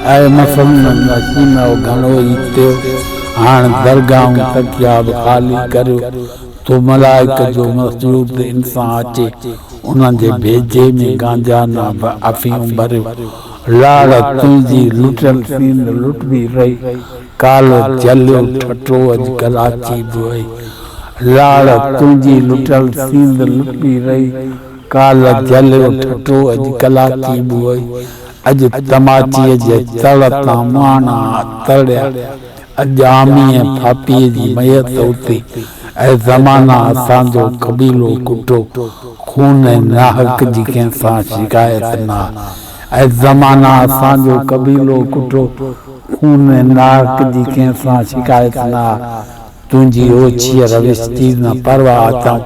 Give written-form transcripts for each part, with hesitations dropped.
اي مسلمن سينو گهڻو ئي ٿيو، هاڻ درگاهون تڪيا به خالي ڪريو. تو ملائڪ جو مسجود انسان اچي، انهن جي ڀيجي ۾ گانجا نه افيون ڀريو. لاڙ تنهنجي لٽيل سينڌ لٽبي رهي، ڪالهه جهليو ٺٽو اڄ ڪراچي به وئي. لاڙ تنهنجي لٽيل سينڌ لٽبي رهي، ڪالهه جهليو ٺٽو اڄ ڪلاچي به وئي. اڄ تماچيء جي تڙ تان مهاڻا تڙيا، اڄ آمي ۽ ڦاپيء جي ميت اتي. اي زمانا اسان جو قبيلو ڪٽو، خون ۽ ناحق جي ڪنهن سان شڪايت نه آ. اي زمانا اسان جو قبيلو ڪٽو، خون ۽ ناحق جي ڪنهن سان شڪايت نه آ. تنهنجي اوڇيء روش جي نه پرواهه اٿم،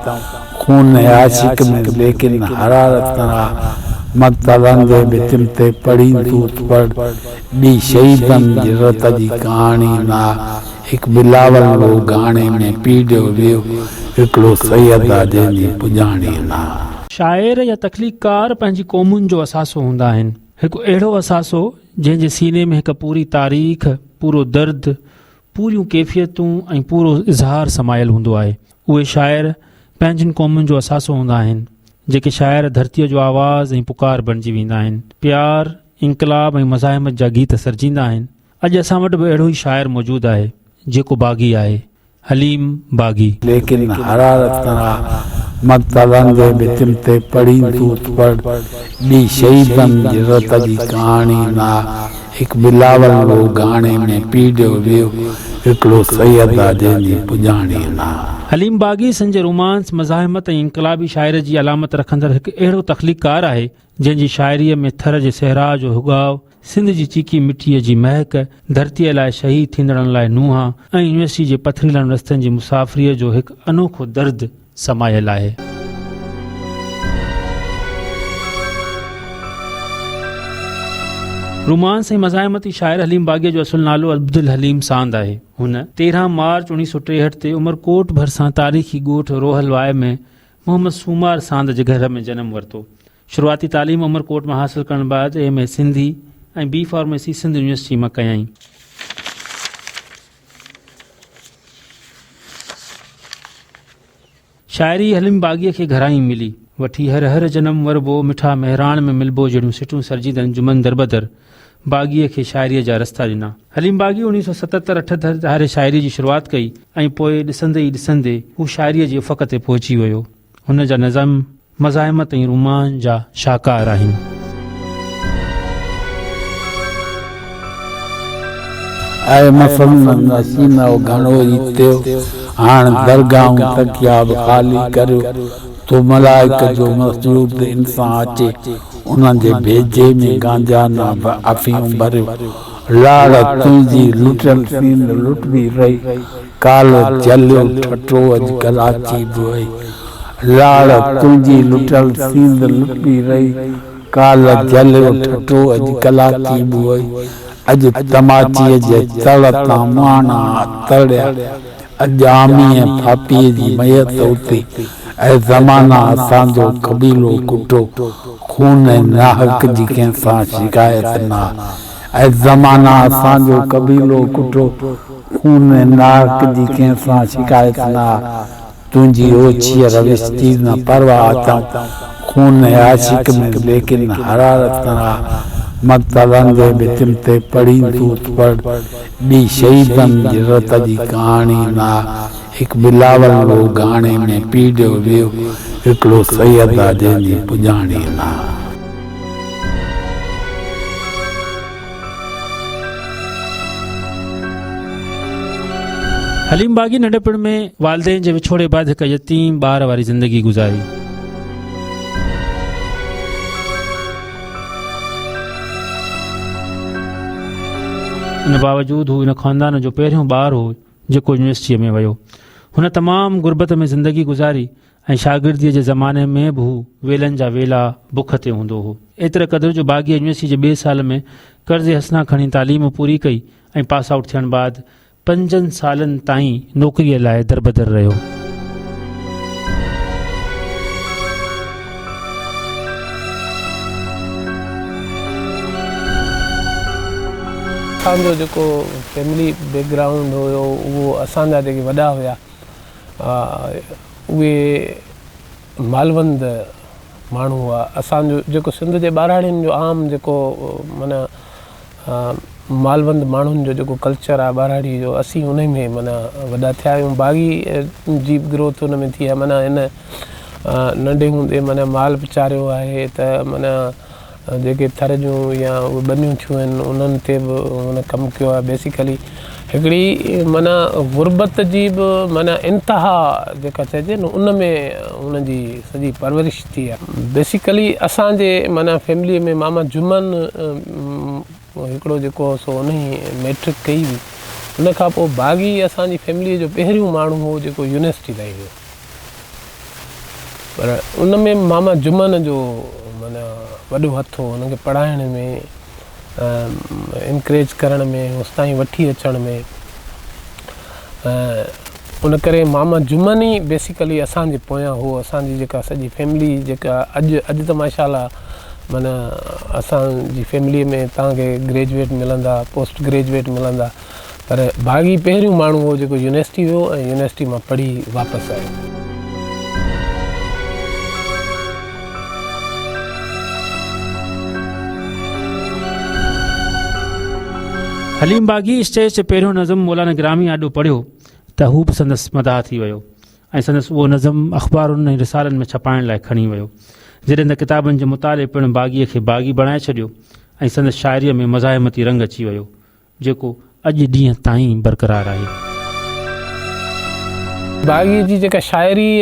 خون ۽ عاشق ۾ ليڪن حرارت نه آ. مقتلن جي ڀتين تي پڙهين تون ته پڙهه، ٻي شهيدن جي رت جي ڪهاڻي نه آ. هڪ بلاول هو گهاڻي ۾ پيڙيو ويو، هڪڙو سيد آ جنهن جي پڄاڻي نه آ. شاعر يا تخليقڪار پنهنجي قومن جو اثاثو هوندا آهن. هڪ اهڙو اثاثو جنهن جي سيني ۾ هڪ پوري تاريخ، پورو درد، پوريون ڪيفيتون ۽ پورو اظهار سمايل هوندو آهي. اهي شاعر پنهنجين قومن جو اثاثو هوندا آهن، جيڪي شاعر ڌرتيء جو آواز ۽ پڪار بڻجي ويندا آهن. پيار، انقلاب ۽ مزاحمت جا گيت سرجيندا آهن. اڄ اسان وٽ به اهڙو ئي شاعر موجود آهي، جيڪو باغي آهي. حليم باغي. ليڪن حرارت نه آ. مقتلن جي ڀتين تي پڙهين تون ته پڙهه، ٻي شهيدن جي رت جي ڪهاڻي نه آ. هڪ بلاول هو گهاڻي ۾ پيڙيو ويو، هڪڙو سيد آ جنهن جي پڄاڻي نه آ. حليم باغي سن جي رومانس، مزاحمت ۽ انقلابي شاعري جي علامت رکندڙ هڪ اهڙو تخليقڪار آهي، جنهن جي شاعريء ۾ ٿر جي صحرا جو هڳاء، سنڌ جي چيڪي مٽيء جي مهڪ، ڌرتيء لاء شهيد ٿيندڙن لاء نوحا ۽ يونيورسٽي جي پٿريلن رستن جي مسافريء جو هڪ انوکو درد سمايل آهي. رومانس ۽ مزاحمتي شاعر حليم باغيء جو اصل نالو عبدالحليم ساند آهي. هن 13 مارچ 1963 تي عمرڪوٽ ڀرسان تاريخي ڳوٺ روحل واء ۾ محمد سومار ساند جي گهر ۾ جنم ورتو. شروعاتي تعليم عمرڪوٽ مان حاصل ڪرڻ بعد M A Sindhi ۽ B pharmacy Sindh university مان ڪيائين. شاعري حليم باغيء کي گهران ئي ملي. وٺي هر هر جنم وربو، مٺا مهراڻ ۾ ملبو جهڙيون سٽون سرجيندڙ انجمن دربدر باغيء کي شاعريء جا رستا ڏنا. حليم باغي اوڻيهه سؤ ستتر اٺهتر ڌاري شاعريء جي شروعات ڪئي ۽ پوء ڏسندي ئي ڏسندي هو شاعريء جي افق تي پهچي ويو. هن جا نظم مزاحمت ۽ رومان جا شاهڪار آهن. اي مسلمن سينو گهڻو ئي ٿيو، هاڻ درگاهون تڪيا به خالي ڪريو. تو ملائڪ جو مسجود انسان اچي، انهن جي ڀيجي ۾ گانجا نه افيون ڀريو. لاڙ تنهنجي لٽيل سينڌ لٽبي رهي، ڪالهه جهليو ٺٽو اڄ ڪراچي به وئي. لاڙ تنهنجي لٽيل سينڌ لٽبي رهي، ڪالهه جهليو ٺٽو اڄ ڪلاچي به وئي. اڄ تماچيء جي تڙ تان مهاڻا تڙيا، اڄ آمي ۽ ڦاپيء جي ميت اتي. اي زمانا اسان جو قبيلو ڪٽو، خون ۽ ناحق جي ڪنهن سان شڪايت نه آ. اي زمانا اسان جو قبيلو ڪٽو، خون ۽ ناحق جي ڪنهن سان شڪايت نه آ. تنهنجي اوڇيء روش جي نه پرواهه اٿم، خون ۽ عاشق ۾ ليڪن حرارت نه آ. مقتلن جي ڀتين تي پڙهين تون ته پڙهه، ٻي شهيدن جي رت جي ڪهاڻي نه آ. هڪ بلاول هو گهاڻي ۾ پيڙيو ويو، هڪڙو سيد آ جنهن جي پڄاڻي نه آ. حليم باغي ننڍپڻ ۾ والدين جي وڇوڙي بعد هڪ يتيم ٻار واري زندگي گذاري. ان باوجود هو ان خاندان جو پهريون ٻار هو جيڪو يونيورسٽيء ۾ ويو. هن تمام غربت ۾ زندگي گذاري ۽ شاگرديء جي زماني ۾ به هو ويلن جا ويلا بک تي هوندو هو. ايتري قدر جو باغيء يونيورسٽي جي ٻئي سال ۾ قرض حسنه کڻي تعليم پوري ڪئي ۽ پاس آئوٽ ٿيڻ بعد پنجن سالن تائين نوڪريء لاء دربدر رهيو. اسان جو جيڪو فيملي بيڪ گرائونڊ هيو اهو اسان جا جيڪي وڏا هيا اهي مالوند ماڻهو هئا. اسان جو جيڪو سنڌ جي ٻهراڙين جو عام جيڪو معنيٰ مالوند ماڻهن جو جيڪو ڪلچر آهي ٻهراڙي جو اسين انهي ۾ معنيٰ وڏا ٿيا آهيون. باغي جي به گروٿ ان ۾ ٿي آهي معنيٰ هن ننڍي هوندي معنيٰ مال به چاريو آهي ته معنيٰ جيڪي ٿر جون يا اهي ٻنيون ٿيون آهن انهن تي به هن ڪم ڪيو آهي بيسيڪلي هڪڙي معنيٰ غربت جي به معنيٰ انتها جيڪا چئجي نه ان ۾ هن جي سڄي پرورش ٿي آهي بيسيڪلي اسان جي معنيٰ فيملي ۾ ماما جمن هڪڙو جيڪو هو سو انهي ميٽرڪ ڪئي هئي ان کان پوء باغي اسان جي فيملي جو پهريون ماڻهو هو جيڪو يونيورسٽي تائين ويو. پر ان ۾ ماما جمن جو معنيٰ وڏو هٿ هو هن کي پڙهائڻ ۾ انڪريج ڪرڻ ۾ هوستائين وٺي اچڻ ۾ ان ڪري ماما جمن ئي بيسيڪلي اسان جي پويان هو اسان جي جيڪا سڄي فيملي جيڪا اڄ اڄ ته ماشاء الله معنيٰ اسان جي فيملي ۾ توهان کي گريجويٽ ملندا پوسٽ گريجويٽ ملندا پر باغي پهريون ماڻهو هو جيڪو يونيورسٽي ويو ۽ يونيورسٽي مان پڙهي واپس آيو. حليم باغي اسٽيج تي پهريون نظم مولانا گرامي آڏو پڙهيو ته هو به سندس مداح ٿي ويو ۽ سندس اهو نظم اخبارن ۽ رسالن ۾ ڇپائڻ لاء کڻي ويو. جڏهن ته ڪتابن جي مطالعي پڻ باغيء کي باغي بڻائي ڇڏيو ۽ سندس شاعريء ۾ مزاحمتي رنگ اچي ويو. جيڪو اڄ ڏينهن تائين برقرار آهي. باغيء جي جيڪا شاعريء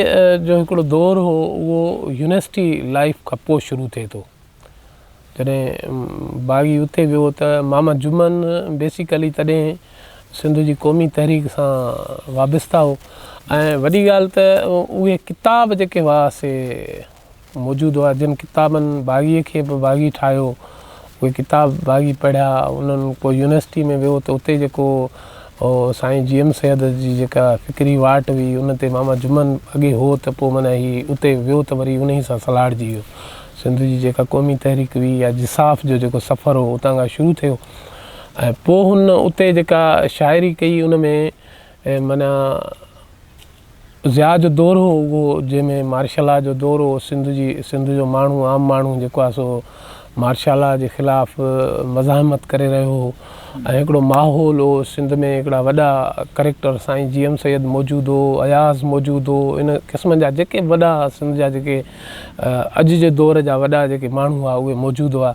جو هڪڙو دور هو اهو يونيورسٽي لائيف کان پوء شروع ٿئي ٿو. جڏهن باغي اتي ويو ته ماما جمن بيسيڪلي تڏهن سنڌ جي قومي تحريڪ سان وابسته هو ۽ وڏي ڳالهه ته اهي ڪتاب جيڪي هئا سي موجود هئا، جن ڪتابن باغيء کي به باغي ٺاهيو، اهي ڪتاب باغي پڙهيا، انهن پوء يونيورسٽي ۾ ويو ته اتي جيڪو سائين جي ايم سيد جي جيڪا فڪري واٽ هئي ان تي ماما جمن اڳي هو ته پوء معنيٰ هي اتي ويو ته وري انهي سان سلهاڙجي ويو. سنڌ جي جيڪا قومي تحريڪ هئي يا جساف جو جيڪو سفر هو اتان کان شروع ٿيو ۽ پوء هن اتي جيڪا شاعري ڪئي ان ۾ معنيٰ ضياء جو دور هو اهو جنهن ۾ مارشل لا جو دور هو سنڌ جي سنڌ جو ماڻهو عام ماڻهو جيڪو آهي سو مارشل لا جي خلاف مزاحمت ڪري رهيو هو ۽ هڪڙو ماحول هو سنڌ ۾ هڪڙا وڏا ڪريڪٽر سائين جي ايم سيد موجود هو اياز موجود هو ان قسم جا جيڪي وڏا سنڌ جا جيڪي اڄ جي دور جا وڏا جيڪي ماڻهو هئا اهي موجود هئا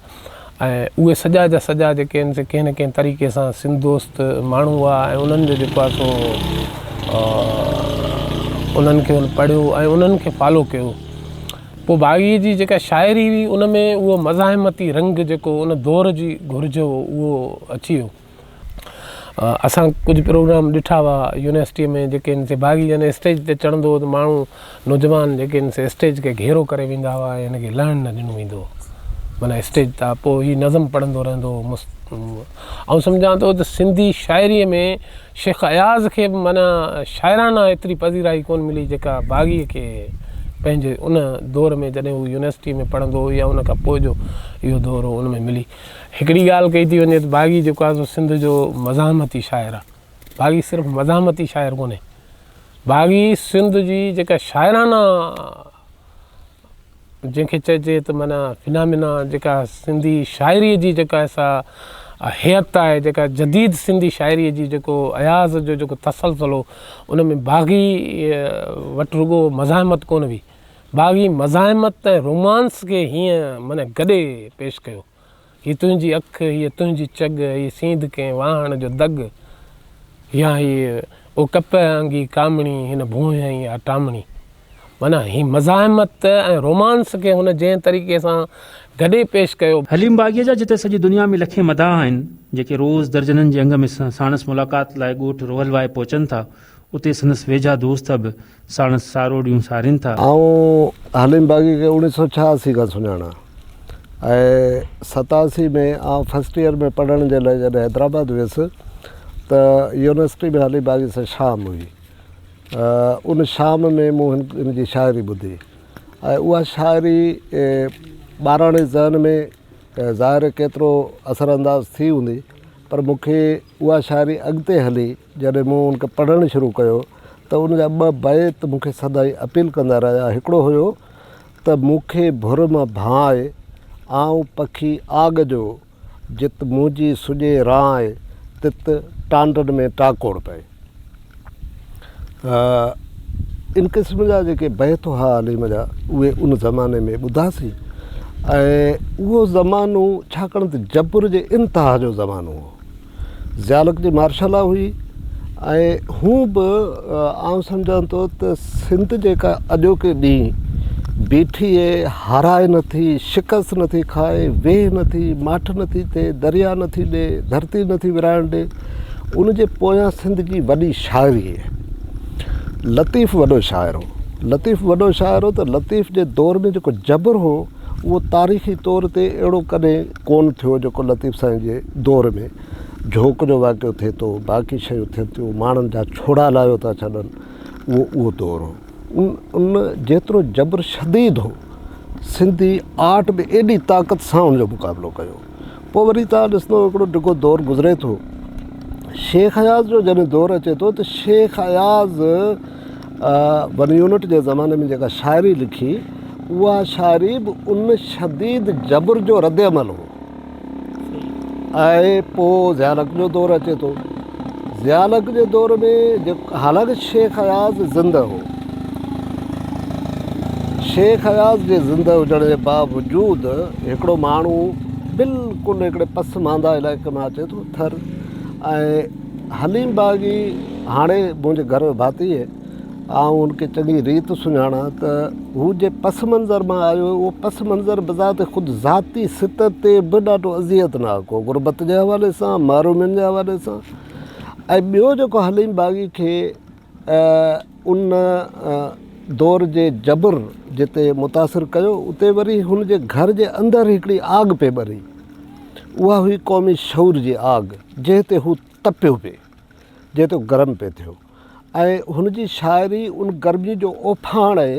۽ اهي سڄا جا سڄا جيڪي آهن سي ڪنهن نه ڪنهن طريقي سان سنڌ دوست ماڻهو هئا ۽ انهن جو جيڪو آهي سو انهن کي هن پڙهيو ۽ انهن کي فالو ڪيو پوء باغي جي جيڪا شاعري هئي ان ۾ اهو مزاحمتي رنگ جيڪو ان دور جي گهرج هو اهو اچي ويو. اسان ڪجهه پروگرام ڏٺا هئا يونيورسٽيء ۾ جيڪي هن سي باغي جڏهن اسٽيج تي چڙهندو هو ته ماڻهو نوجوان جيڪي هن سي اسٽيج کي گهيرو ڪري ويندا هئا ۽ هن کي لهڻ نه ڏنو ويندو هو معنيٰ اسٽيج تان پوء هي نظم پڙهندو رهندو هو مست آئون سمجهان ٿو ته سنڌي شاعريء ۾ شيخ اياز کي به معنيٰ شاعرانه ايتري پذيرائي ڪونه ملي جيڪا باغيء کي پنهنجي ان دور ۾ جڏهن هو يونيورسٽيء ۾ پڙهندو هو يا ان کان پوء جو اهو دور هو ان ۾ ملي. هڪڙي ڳالهه ڪئي ٿي وڃي ته باغي جيڪو آهي سو سنڌ جو مزاحمتي شاعر آهي. باغي صرف مزاحمتي شاعر ڪونهي. باغي سنڌ جي جيڪا شاعرانه جنهن کي چئجي ته معنيٰ فنامينا جيڪا سنڌي شاعريء جي جيڪا سا هيئت آهي جيڪا جديد سنڌي شاعريء جي جيڪو اياز جو جيڪو تسلسل هو ان ۾ باغي وٽ رڳو مزاحمت ڪونه هئي. باغي مزاحمت ۽ رومانس کي هيئن معنيٰ گڏي پيش ڪيو. هي تنهنجي اک، هيء تنهنجي چڳ، هي سينڌ ڪنهن واهڻ جو دڳ، يا هيء او ڪپهه آنگي ڪامڻي، هن ڀونء ۽ آ ٽامڻي. معنيٰ هي مزاحمت ۽ رومانس کي هن جنهن طريقي سان گڏي پيش ڪيو. حليم باغيء جا جتي سڄي دنيا ۾ لکين مداح آهن، جيڪي روز درجنن جي انگ ۾ ساڻس ملاقات لاء ڳوٺ روحل واء پهچن ٿا، اتي سندس ويجها دوست به ساڻس ساروڙيون سارين ٿا. آئون حليم باغي کي اوڻيهه سو ڇهاسي کان سڃاڻان ۽ 87 ۾ آئون فرسٽ ايئر ۾ پڙهڻ جي لاء جڏهن حيدرآباد ويس ته يونيورسٽي ۾ حليم باغي سان شام هئي ان شام ۾ مون هن جي شاعري ٻڌي ۽ اها شاعري ٻاراڻي ذهن ۾ ظاهر ڪيترو اثر انداز ٿي هوندي. پر مون کي اها شاعري اڳتي هلي جڏهن مون ان کي پڙهڻ شروع ڪيو ته ان جا ٻه بيت مون کي سدائين اپيل ڪندا رهيا هڪڙو هيو ته مون کي ڀر م ڀانء، آئون پکي آڳ جو، جت منهنجي سڄي رانء، تت ٽانڊن ۾ ٽاڪوڙ پئي. ان قسم جا جيڪي بيت هئا حليم جا اهي ان زماني ۾ ٻڌاسين ۽ اهو زمانو ڇاڪاڻ ته جبر جي انتها جو زمانو هو. ضياء جي مارشل لا هئي ۽ هون به آئون سمجهان ٿو ته سنڌ جيڪا اڄوڪي ڏينهن بيٺي هارائي نٿي شڪست نٿي کائي ويهه نٿي ماٺ نٿي ٿئي دريا نٿي ڏي ڌرتي نٿي ورهائڻ ڏي ان جي پويان سنڌ جي وڏي شاعري آهي لطيف وڏو شاعر هو لطيف وڏو شاعر هو ته لطيف جي دور ۾ جيڪو جبر هو اهو تاريخي طور تي اهڙو ڪڏهن ڪونه ٿيو جيڪو لطيف سائين جي دور ۾ جهوڪ جو واقعو ٿئي ٿو باقي شيون ٿين ٿيون ماڻهن جا ڇوڙا لاهيو ٿا ڇڏن اهو اهو دور هو ان ان جيترو جبر شديد هو سنڌي آرٽ به ايڏي طاقت سان ان جو مقابلو ڪيو پوء وري تان ڏسندو هڪڙو ڊگهو دور گذري ٿو شيخ اياز جو جڏهن دور اچي ٿو ته شيخ اياز ون يونٽ جي زماني ۾ جيڪا شاعري لکي اها شاعري به ان شديد جبر جو رد عمل هو ۽ پوء ضياء الحق جو دور اچي ٿو ضياء الحق جي دور ۾ حالانڪه شيخ اياز زنده هو شيخ اياز جي زنده هجڻ جي باوجود هڪڙو ماڻهو بلڪل هڪڙي پس مانده علائقي مان اچي ٿو ٿر ۽ حليم باغي هاڻي منهنجي گهر جو ڀاتي آهي. آئون هن کي چڱي ريت سڃاڻان ته هو جنهن پس منظر مان آيو اهو پس منظر بذات خود ذاتي سطح تي به ڏاڍو اذيت ناڪ هو غربت جي حوالي سان محرومين جي حوالي سان ۽ ٻيو جيڪو حليم باغي کي ان دور جي جبر جتي متاثر ڪيو اتي وري هن جي گهر جي اندر هڪڙي آگ پئي ٻري اها هئي قومي شعور جي آگ جنهن تي هو تپيو پئي جنهن تي گرم پئي ٿيو ۽ هن جي شاعري ان گرمي جو اوڦاڻ آهي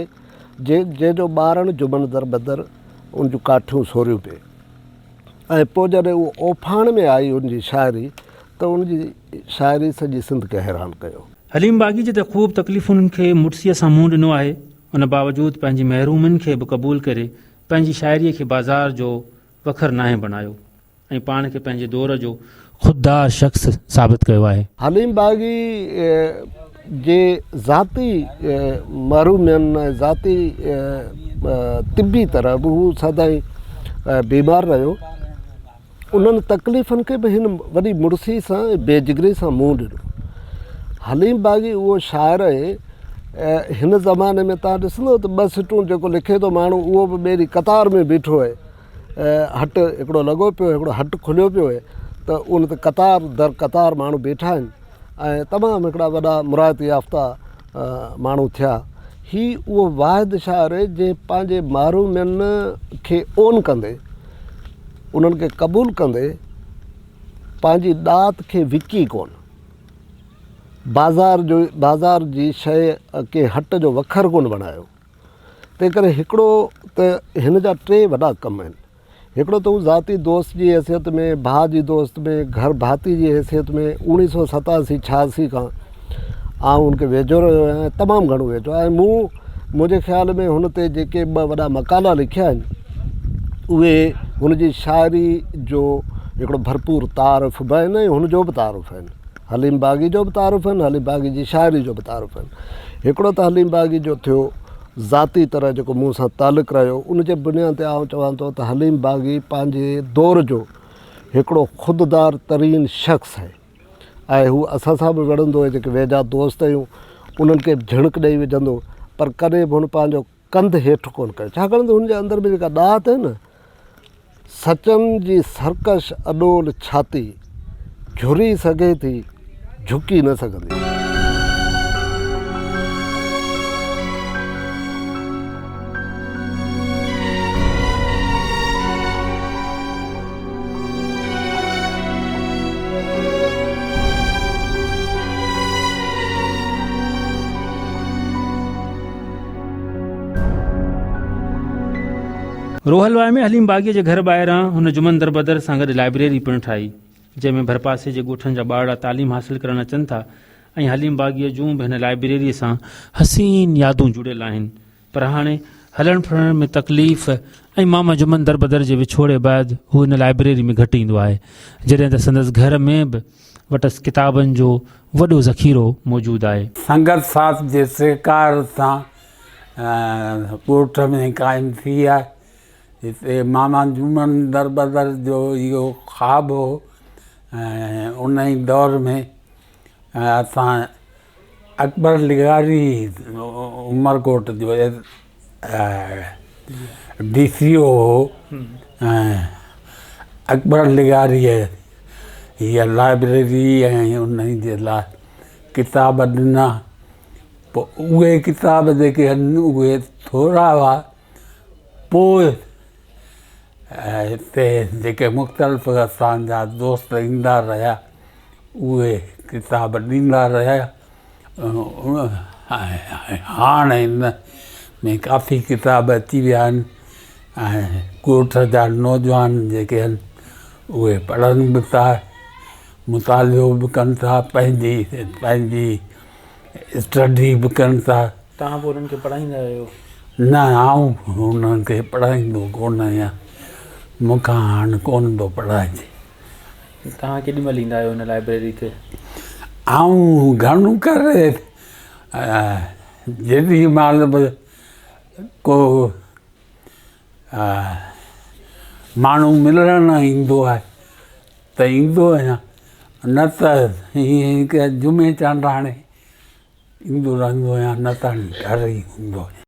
جنهن جو ٻارڻ جمن در بدر ان جون ڪاٺيون سوريون پئي ۽ پوء جڏهن اهو اوڦاڻ ۾ آئي ان جي شاعري ته ان جي شاعري سڄي سنڌ کي حيران ڪيو. حليم باغي جتي خوب تڪليفن کي مڙسيء سان منهن ڏنو آهي، ان باوجود پنهنجي محرومين کي به قبول ڪري پنهنجي شاعريء کي بازار جو وکر ناهي بڻايو ۽ پاڻ کي پنهنجي دور جو خوددار شخص ثابت ڪيو آهي. حليم باغي جي ذاتي محرومين ۽ ذاتي طبي طرح به هو سدائين بيمار رهيو. انهن تڪليفن کي به هن وڏي مڙسي سان ۽ بي جگري سان منهن ڏنو. حليم باغي اهو شاعر آهي هن زماني ۾ تان ڏسندو ته ٻه سٽون جيڪو لکي ٿو ماڻهو اهو به ٻيڙي قطار ۾ بيٺو آهي. هٽ هڪڙو لڳو پيو هڪڙو هٽ کليو پيو آهي ته ان تي قطار در قطار ماڻهو بيٺا آهن ۽ تمام هڪڙا وڏا مراعت يافته ماڻهو ٿيا هي اهو واحد شاعر آهي جنهن پنهنجي محرومين کي اون ڪندي انهن کي قبول ڪندي پنهنجي ڏات کي وڪي ڪونه بازار جو بازار جي شيء ڪنهن هٽ جو وکر ڪونه بڻايو تنهن ڪري هڪڙو ته هن جا ٽي وڏا ڪم آهن. هڪڙو ته هو ذاتي دوست جي حيثيت ۾، ڀاء جي دوست ۾، گهر ڀاتي جي حيثيت ۾ اوڻيهه سو ستاسي ڇهاسي کان آئون هن کي ويجهو رهيو آهيان ۽ تمام گهڻو ويجهو ۽ مون منهنجي خيال ۾ هن تي جيڪي ٻه وڏا مقالا لکيا آهن اهي هن جي شاعري جو هڪڙو ڀرپور تعارف به آهن ۽ هن جو به تعارف آهن. حليم باغي جو به تعارف آهن حليم باغي جي شاعري جو به تعارف آهن هڪڙو ته حليم باغي جو ٿيو ذاتي طرح جيڪو مون سان تعلق رهيو ان جي بنياد تي آئون چوان ٿو ته حليم باغي پنهنجي دور جو هڪڙو خوددار ترين شخص آهي ۽ هو اسان سان به وڙهندو هو جيڪي ويجها دوست آهيون انهن کي به جهڻڪ ڏئي وجهندو پر ڪڏهن به هن پنهنجو ڪنڌ هيٺ ڪونه ڪيو، ڇاڪاڻ ته هن جي اندر ۾ جيڪا ڏات آهي نه، سچن جي سرڪش اڏول ڇاتي جهري سگهي ٿي، جهڪي نه سگهندي. روحل واء ۾ حليم باغيء جي گهر ٻاهران هن جمن دربدر سان گڏ لائبريري پڻ ٺاهي. جنهن ۾ ڀرپاسي جي ڳوٺن جا ٻارڙا تعليم حاصل ڪرڻ اچن ٿا ۽ حليم باغيء جون به هن لائبريريء سان حسين يادون جڙيل آهن پر هاڻي هلڻ ڦرڻ ۾ تڪليف ۽ ماما جمن دربدر جي وڇوڙي بعد هو هن لائبريري ۾ گهٽ ايندو آهي جڏهن ته سندس گهر ۾ به وٽس ڪتابن جو وڏو ذخيرو موجود آهي. سنگت ساٿ جي سهڪار سان ڳوٺ ۾ قائم ٿي آهي. هتي ماما جمن دربدر جو اهو خواب هو ۽ ان ئي دور ۾ اسان اڪبر لغاري عمرڪوٽ جو ڊي سي او هو ۽ اڪبر لغاريء هيء لائبريري ۽ ان جي لاء ڪتاب ڏنا پوء اهي ڪتاب جيڪي آهن اهي ٿورا هئا پوء هتي جيڪي مختلف اسان جا دوست ايندا رهيا اهي ڪتاب ڏيندا رهيا ۽ هاڻ هن ۾ ڪافي ڪتاب اچي ويا آهن ۽ ڳوٺ جا نوجوان جيڪي آهن اهي پڙهن به ٿا مطالعو به ڪن ٿا پنهنجي پنهنجي اسٽڊي به ڪن ٿا. توهان به انهن کي پڙهائيندا آهيو؟ نه آئون انهن کي پڙهائيندو ڪونه آهيان، مون کان هاڻ ڪونه ٿو پڙهائجي. توهان ڪيڏي مهل ايندا آهيو هن لائبريري تي؟ آئون گهڻو ڪري جيڏي مهل به ڪو ماڻهو ملڻ ايندو آهي ته ايندو آهيان نه ته ائين جمعي چانڊاڻي ايندو رهندو آهيان نه ته گهر ئي هوندو آهيان.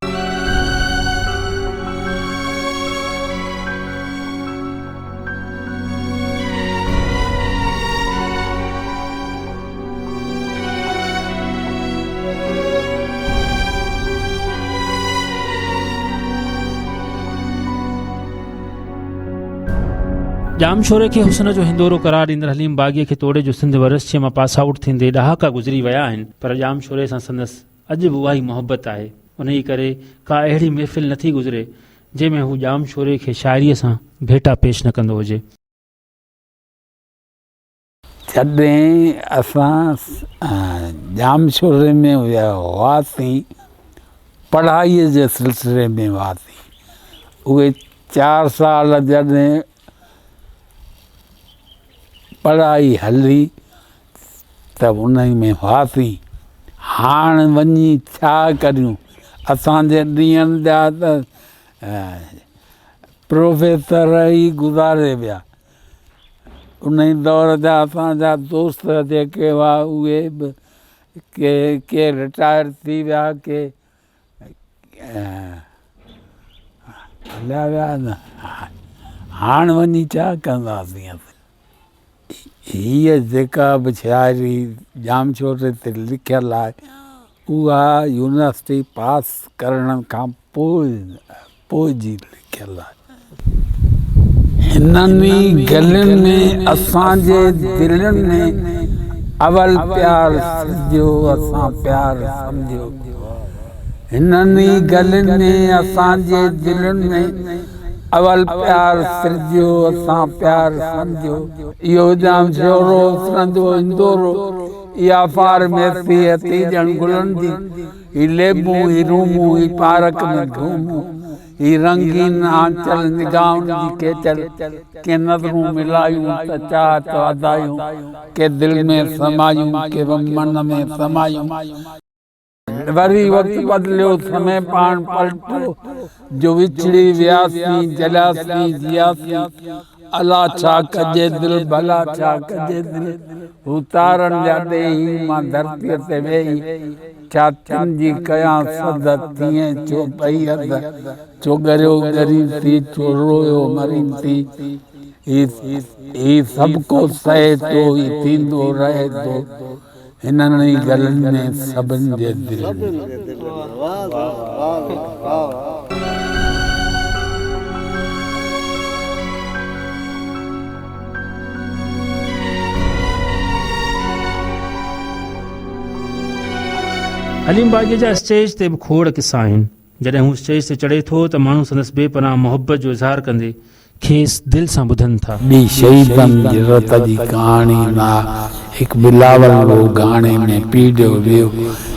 ڄامشوري کي حسن جو هندورو قرار ڏيندڙ حليم باغيء کي توڙي جو سنڌ ورسٽيء مان پاس آئوٽ ٿيندي ڏهاڪا گذري ويا آهن پر ڄامشوري سان سندس اڄ به اها ئي محبت آهي. انهيء ڪري ڪا اهڙي محفل نٿي گذري جنهن ۾ هو ڄامشوري کي شاعريء سان ڀيٽا پيش نه ڪندو هجي. جڏهن اسان ڄامشوري ۾ هئاسين پڙهائيء جي سلسلي ۾ هئاسين اهي چار سال جڏهن پڙهائي هلي ته انهي ۾ هئاسين هاڻ وڃي ڇا ڪريون اسان جي ڏينهن جا ته پروفيسر ئي گذاري ويا انهي دور جا اسان جا دوست جيڪي هئا اهي به ڪي ڪي رٽائر ٿي ويا ڪي هليا ويا هاڻ وڃي ڇا ڪنداسين اسين. هيء جيڪا به شاعري ڄامشوري تي لکيل آهي اها يونيورسٽي پاس ڪرڻ کان پوء پوء جي لکيل آهي. هنن ئي گلين ۾ اسان جي دلين ۾ اول پيار سرجيو اسان پيار سمجهيو. هنن ئي گلين ۾ اسان جي دلين ۾ اول پيار سرجيو اسان پيار سمجهيو. اهو ڄام شورو اسرندو اندورو اها فارميسي هتي ڄڻ گلن جي هي ليبون هي رومون هي پارڪ ۾ گهومون هي رنگين آنچل نگاهن جي کيچل ڪي نظرون ملايون ته چاهت وڌايون ڪي دل ۾ سمايون ڪي من ۾ سمايون. وري وقت بدليو سمي پاڻ پلٽيو جو وڇڙي وياسين جلياسين جياسين الا ڇا ڪجي دل ڀلا ڇا ڪجي دل هو تارن جا ڏيهي مان ڌرتيء تي ويهي ڇا تن جي ڪيان سڌ ٿئين ڇو پئي حد ڇو ڳريو ڳرين ٿي ڇو رويو مرين ٿي هي سڀ ڪو سهي ٿو هي ٿيندو رهي ٿو هنن ئي گلن ۾ سڀن جي دلين ۾. حليم باغيء جا اسٽيج تي به کوڙ قصا آهن. جڏهن هو اسٽيج تي چڙهي ٿو ته ماڻهو سندس بي پناهه محبت جو اظهار ڪندي کيس دل سان ٻڌن ٿا. ٻي شهيدن جي رت جي ڪهاڻي نه آ. هڪ بلاول هو گهاڻي ۾ پيڙيو ويو،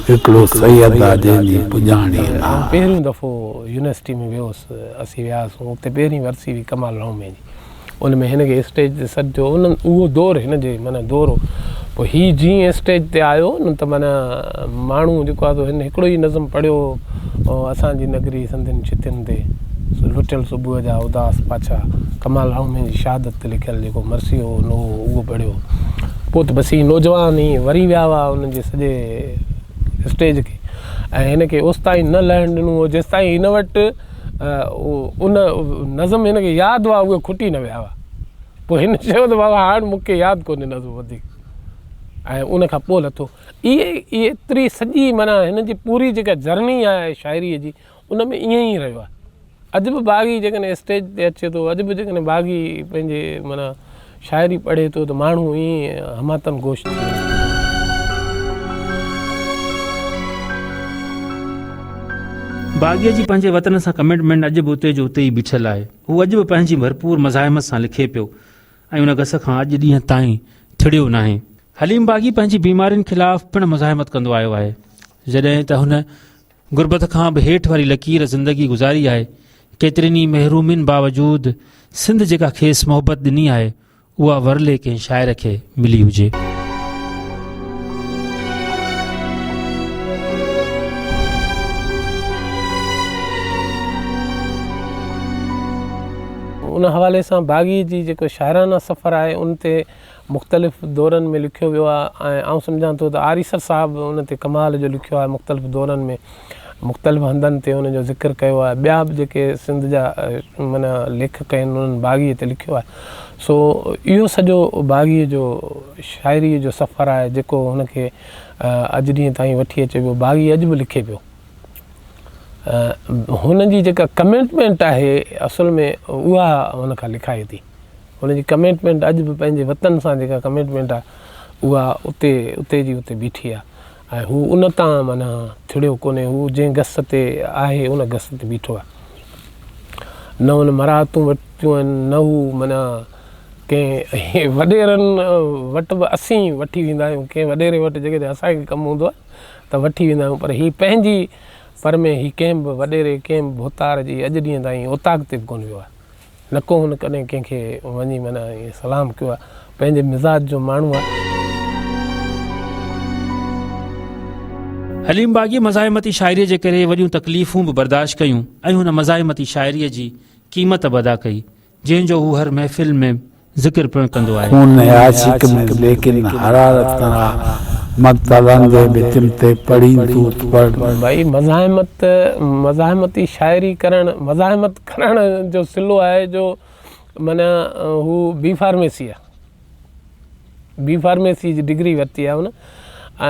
هڪڙو سيد آ جنهن جي پڄاڻي نه آ. آئون پهريون دفعو يونيورسٽي ۾ ويو هوس، اسين وياسون، اتي پهرين ورسي هئي ڪمال راهومي جي. ان ۾ هن کي اسٽيج تي سڏيو ان اهو دور هن جي معنيٰ دور هو پوء هي جيئن اسٽيج تي آيو نه ته معنيٰ ماڻهو جيڪو آهي سو هن هڪڙو ئي نظم پڙهيو هو اسان جي نگري سندين ڇتين تي لٽيل صبح جا اداس پاڇا ڪمال راهومي جي شهادت تي لکيل جيڪو مرثيو هو نوحو اهو پڙهيو پوء ته بس هي نوجوان ئي وري ويا هئا انهن جي سڄي اسٽيج کي ۽ هن کي اوستائين نه لهڻ ڏنو هو جيستائين هن وٽ ان نظم هن کي ياد هئا اهي کٽي نه ويا هئا پوء هن چيو ته بابا هاڻ مون کي ياد ڪونهي نظم وڌيڪ ۽ ان کان پوء لٿو اهي ايتري سڄي معنيٰ هن جي پوري جيڪا جرني آهي شاعريء جي ان ۾ ائين ئي رهيو آهي اڄ به باغي جيڪڏهن اسٽيج تي اچي ٿو اڄ به جيڪڏهن باغي پنهنجي معنيٰ شاعري پڙهي ٿو ته ماڻهو ائين هماتن گوش ٿي وڃي ٿو. باغيء جي پنهنجي وطن سان ڪمٽمينٽ اڄ به اتي جو اتي ئي بيٺل آهي. هو اڄ به پنهنجي ڀرپور مزاحمت سان لکي پيو ۽ ان گس کان اڄ ڏينهن تائين ٿڙيو ناهي. حليم باغي پنهنجي بيمارين خلاف پڻ مزاحمت ڪندو آيو آهي. جڏهن ته هن غربت کان به هيٺ واري لڪير زندگي گذاري آهي، ڪيترين ئي محرومين باوجود سنڌ جيڪا کيس محبت ڏني آهي، اها ورلي ڪنهن شاعر کي ملي هجي. ان حوالي سان باغي جي جيڪو شاعرانه سفر آهي ان تي مختلف دورن ۾ لکيو ويو آهي ۽ آئون سمجهان ٿو ته آريسر صاحب ان تي ڪمال جو لکيو آهي مختلف دورن ۾ مختلف هنڌن تي ان جو ذڪر ڪيو آهي ٻيا به جيڪي سنڌ جا معنيٰ ليکڪ آهن انهن باغيء تي لکيو آهي سو اهو سڄو باغيء جو شاعريء جو سفر آهي جيڪو هن کي اڄ ڏينهن تائين وٺي اچي پيو باغي اڄ به لکي پيو هن جي جيڪا ڪمٽمينٽ آهي اصل ۾ اها هن کان لکائي ٿي هن جي ڪمٽمينٽ اڄ به پنهنجي وطن سان جيڪا ڪمٽمينٽ آهي اها اتي اتي جي اتي بيٺي آهي ۽ هو ان تان معنيٰ ٿڙيو ڪونهي هو جنهن گس تي آهي ان گس تي بيٺو آهي نه هن مراعتون ورتيون آهن نه هو معنيٰ ڪنهن وڏيرن وٽ به اسين وٺي ويندا آهيون ڪنهن وڏيري وٽ جيڪڏهن اسان کي ڪم هوندو آهي ته وٺي ويندا آهيون پر هي پنهنجي پر ۾ هي ڪنهن به وڏيري ڪنهن به ڀوتار جي اڄ ڏينهن تائين اوطاق تي به ڪونه ويو آهي نه ڪو هن ڪڏهن ڪنهن کي وڃي معنيٰ ائين سلام ڪيو آهي پنهنجي مزاج جو ماڻهو آهي. حليم باغي مزاحمتي شاعريء جي ڪري وڏيون تڪليفون به برداشت ڪيون ۽ هن مزاحمتي شاعريء جي قيمت به ادا ڪئي. جنهن جو هو هر محفل ۾ ذڪر پڻ ڪندو آهي. خون عاشق ۾ ليڪن حرارت نه آ، مقتلن جي به چمتي پڙهين تون ته پڙهه. ڀائي مزاحمت مزاحمتي شاعري ڪرڻ مزاحمت ڪرڻ جو صلو آهي جو معنيٰ هو بي فارميسي آ بي فارميسي جي ڊگري ورتي آهي هن ۽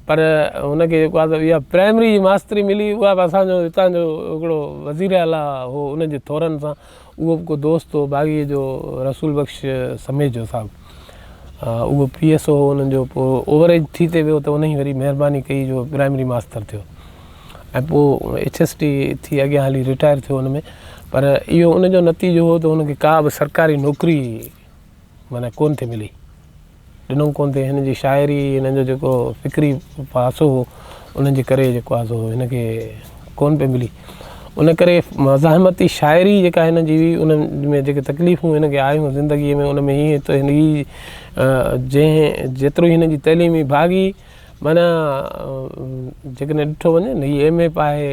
پر هن کي جيڪو آهي اها پرائمري جي ماستري ملي اها به اسان جو هتان جو هڪڙو وزير اعليٰ هو ان جي ٿورن سان اهو به ڪو دوست هو باغيء جو رسول بخش سميجو صاحب اهو پي ايس او هو انهن جو پوء اوور ايج ٿي تي ويو ته انهي وري مهرباني ڪئي جو پرائمري ماستر ٿيو ۽ پوء ايڇ ايس ٽي ٿي اڳيان هلي رٽائر ٿيو ان ۾ پر اهو ان جو نتيجو هو ته هن کي ڪا به سرڪاري نوڪري معنيٰ ڪونه ٿي ملي. ڏنو ڪونه ٿي. هن جي شاعري، هن جو جيڪو فڪري پاسو هو، ان جي ڪري جيڪو آهي سو هن کي ڪونه پئي ملي. ان ڪري مزاحمتي شاعري جيڪا هن جي هئي، ان ۾ جيڪي تڪليفون هن کي آيون زندگيء ۾ ان ۾ هيئن ته هن جي جنهن جيترو هن جي تعليمي ڀاڳي معنيٰ جيڪڏهن ڏٺو وڃي نه هي ايم اي به آهي،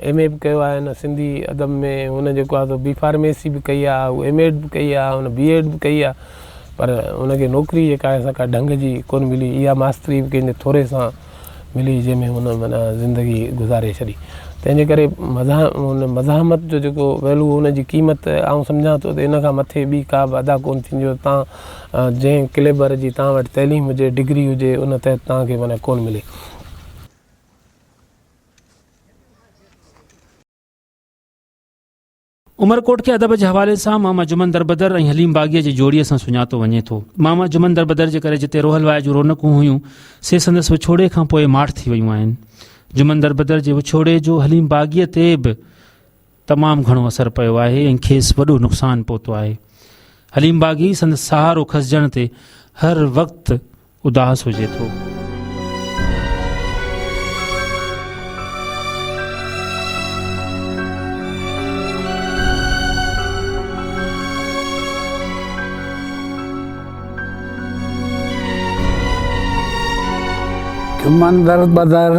ايم اي به ڪيو آهي هن سنڌي ادب ۾ هن جيڪو آهي سو بي فارميسي به ڪئي آهي هو ايم ايڊ به ڪئي آهي هن بي ايڊ به ڪئي آهي پر هن کي نوڪري جيڪا آهي سا ڪا ڍنگ جي ڪونه ملي اها ماستري به ڪنهن جي ٿوري سان ملي جنهن ۾ هن معنيٰ زندگي گذاري ڇڏي تنهن جي ڪري هن مزاحمت جو جيڪو ويلو ان جي قيمت آئون سمجهان ٿو ته ان کان مٿي ٻي ڪا به ادا ڪونه ٿيندي جو تان جنهن ڪليبر جي تان وٽ تعليم هجي ڊگري هجي ان تحت تان کي معنيٰ ڪونه ملي. عمرڪوٽ کي ادب جي حوالي سان ماما جمن دربدر ۽ حليم باغيء جي جوڙيء سان سڃاتو وڃي ٿو. ماما جمن دربدر جي ڪري جتي روحل واء جون رونقون هيون، سي سندس وڇوڙي کان پوء ماٺ ٿي ويون آهن. جمن دربدر جي وڇوڙي جو حليم باغيء تي به. تمام گهڻو اثر پيو آهي ۽ کيس وڏو نقصان پهتو آهي. حليم باغي سندس سهارو کسجڻ تي هر وقت اداس هجي ٿو. جمن دربدر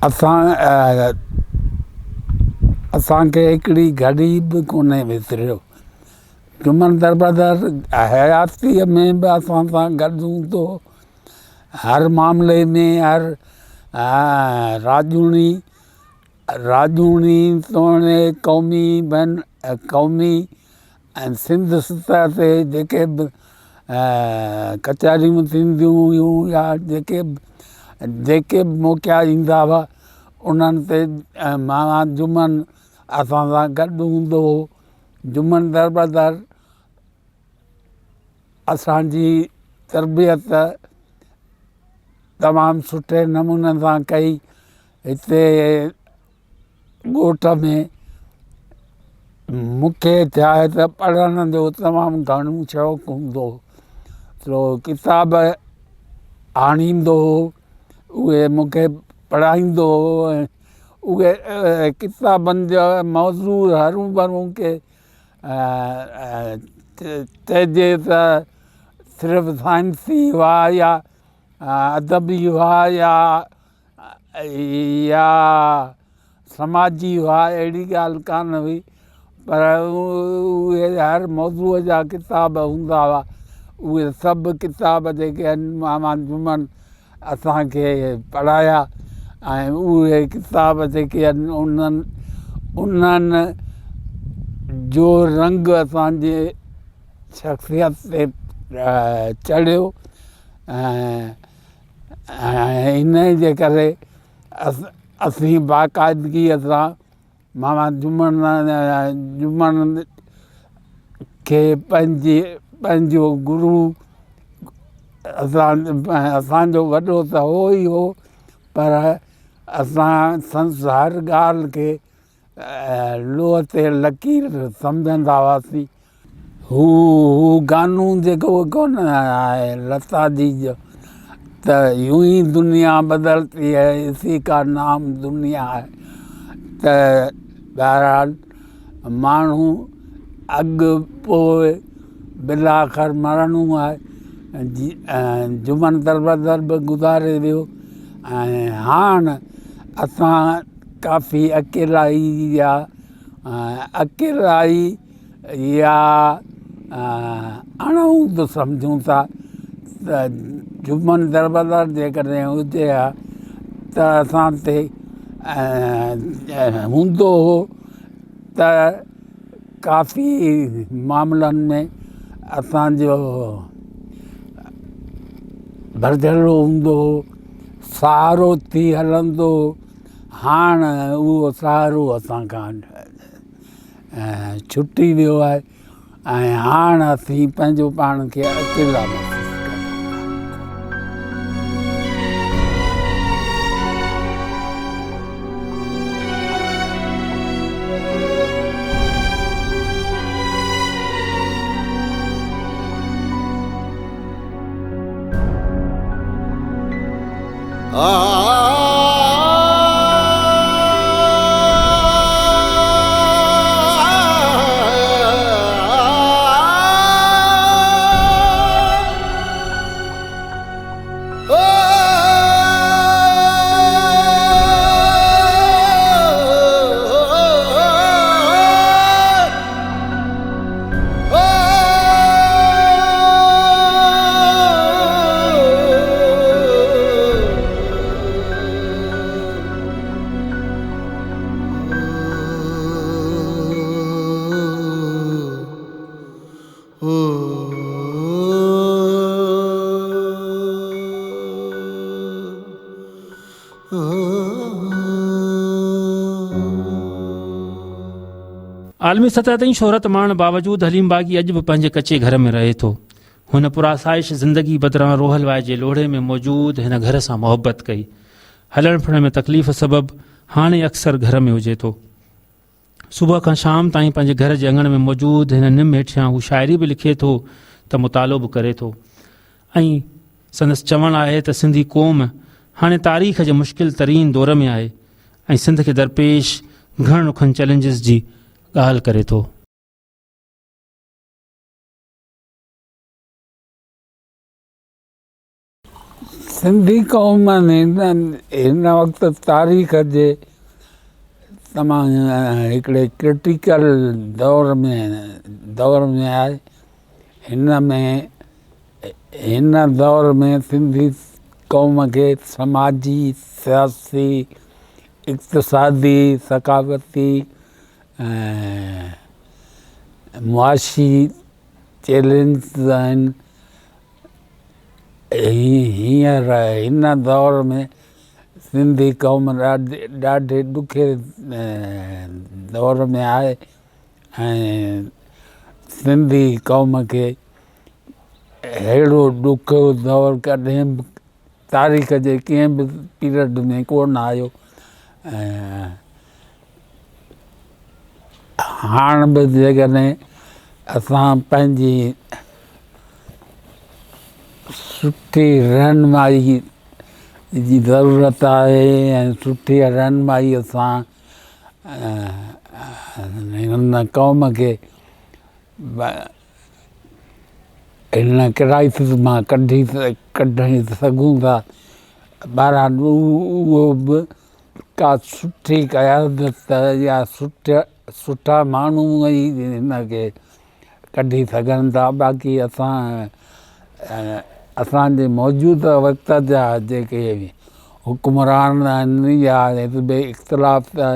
اسان اسان کي هڪڙي گهڙي به ڪونهي وسريو. جمن دربدر حياتيء ۾ به اسان سان گڏ هوندو هو. هر معاملي ۾ هر راڄوڻي راڄوڻي توڻي قومي بين قومي ۽ سنڌ سطح تي جيڪي به ڪچهريون ٿينديون هيون يا جيڪي به جيڪي به موقعا ايندا هئا انهن تي ماما جمن اسان سان گڏ هوندو هو. جمن دربدر اسان جي تربيت تمام سٺي نموني سان ڪئي. هتي ڳوٺ ۾ مون کي ڇا آهي ته پڙهڻ جو تمام گهڻو شوق هوندو هو سو ڪتاب آڻيندو هو اهي مون کي پڙهائيندو هو ۽ اهي ڪتابن جا موضوع هرون ڀرون ڪي چئجي ته صرف سائنسي هئا يا ادبي هئا يا يا سماجي هئا اهڙي ڳالهه ڪانه هئي پر اهي هر موضوع جا ڪتاب هوندا هئا اهي سڀ ڪتاب جيڪي آهن ماما جمن اسانکي پڙهايا ۽ اهي ڪتاب جيڪي آهن انهن انهن جو رنگ اسانجي شخصيت تي چڙهيو ۽ ۽ انهيء جي ڪري اسين باقاعدگيء سان ماما جمن جمن کي پنهنجي پنهنجو گرو اسان اسان جو وڏو ته هو ئي هو پر اسان سندس هر ڳالهه کي لوهه تي لڪير سمجهندا هئاسين. هو هو گانو جيڪو ڪونه آهي لتا جي جو ته يون ئي دنيا بدلتي هي اسي ڪا نام دنيا هي ته بهرحال ماڻهو اڳ پوء بالاخر مرڻو آهي جمن دربدر به گذاري ويو ۽ هاڻ اسان ڪافي اڪيلائي يا اڪيلائي يا اڻهوند سمجهون ٿا ته جمن دربدر جيڪڏهن هجي ها ته اسان تي هوندو هو ته ڪافي معاملن ۾ اسانجو ڀرجهلو هوندو هو سهارو ٿي هلندو هو هاڻ اهو سهارو اسان کان ڇٽي ويو آهي ۽ هاڻ اسين پنهنجو پاڻ کي اڪيلا محسوس ڪريون ٿا. عالمي سطح تائين شهرت ماڻڻ باوجود حليم باغي اڄ به پنهنجي ڪچي گهر ۾ رهي ٿو. هن پرآسائش زندگي بدران روحل واء جي لوڙهي ۾ موجود هن گهر سان محبت ڪئي. هلڻ ڦرڻ ۾ تڪليف سبب هاڻي اڪثر گهر ۾ هجي ٿو. صبح کان شام تائين پنهنجي گهر جي اڱڻ ۾ موجود هن نم هيٺيان هو شاعري به لکي ٿو ته مطالعو به ڪري ٿو ۽ سندس چوڻ آهي ته سنڌي قوم هاڻي تاريخ جي مشڪل ترين دور ۾ آهي ۽ سنڌ کي درپيش گهڻ رخن چئلينجز جي ڳالهه ڪري ٿو. سنڌي قوم هن وقت تاريخ جي تمام هڪڙي ڪرٽيڪل دور ۾ دور ۾ آهي هن ۾ هن دور ۾ سنڌي قوم کي سماجي سياسي اقتصادي ثقافتي ۽ معاشي چئلينجز آهن هينئر هن دور ۾ سنڌي قوم ڏاڍي ڏکي دور ۾ آهي ۽ سنڌي قوم کي اهڙو ڏکيو دور ڪڏهن به تاريخ جي ڪنهن به پيريڊ ۾ ڪونه آيو ۽ هاڻ به جيڪڏهن اسان پنهنجي سٺي رهنمائي جي ضرورت آهي ۽ سٺي رهنمائي سان هن قوم کي هن ڪرائسس مان ڪڍي ڪڍي سگهون ٿا بهرحال اهو به ڪا سٺي قيادت يا سٺا ماڻهو ئي هن کي ڪڍي سگهن ٿا باقي اسان اسان جي موجوده وقت جا جيڪي حڪمران آهن يا حزب اختلاف ته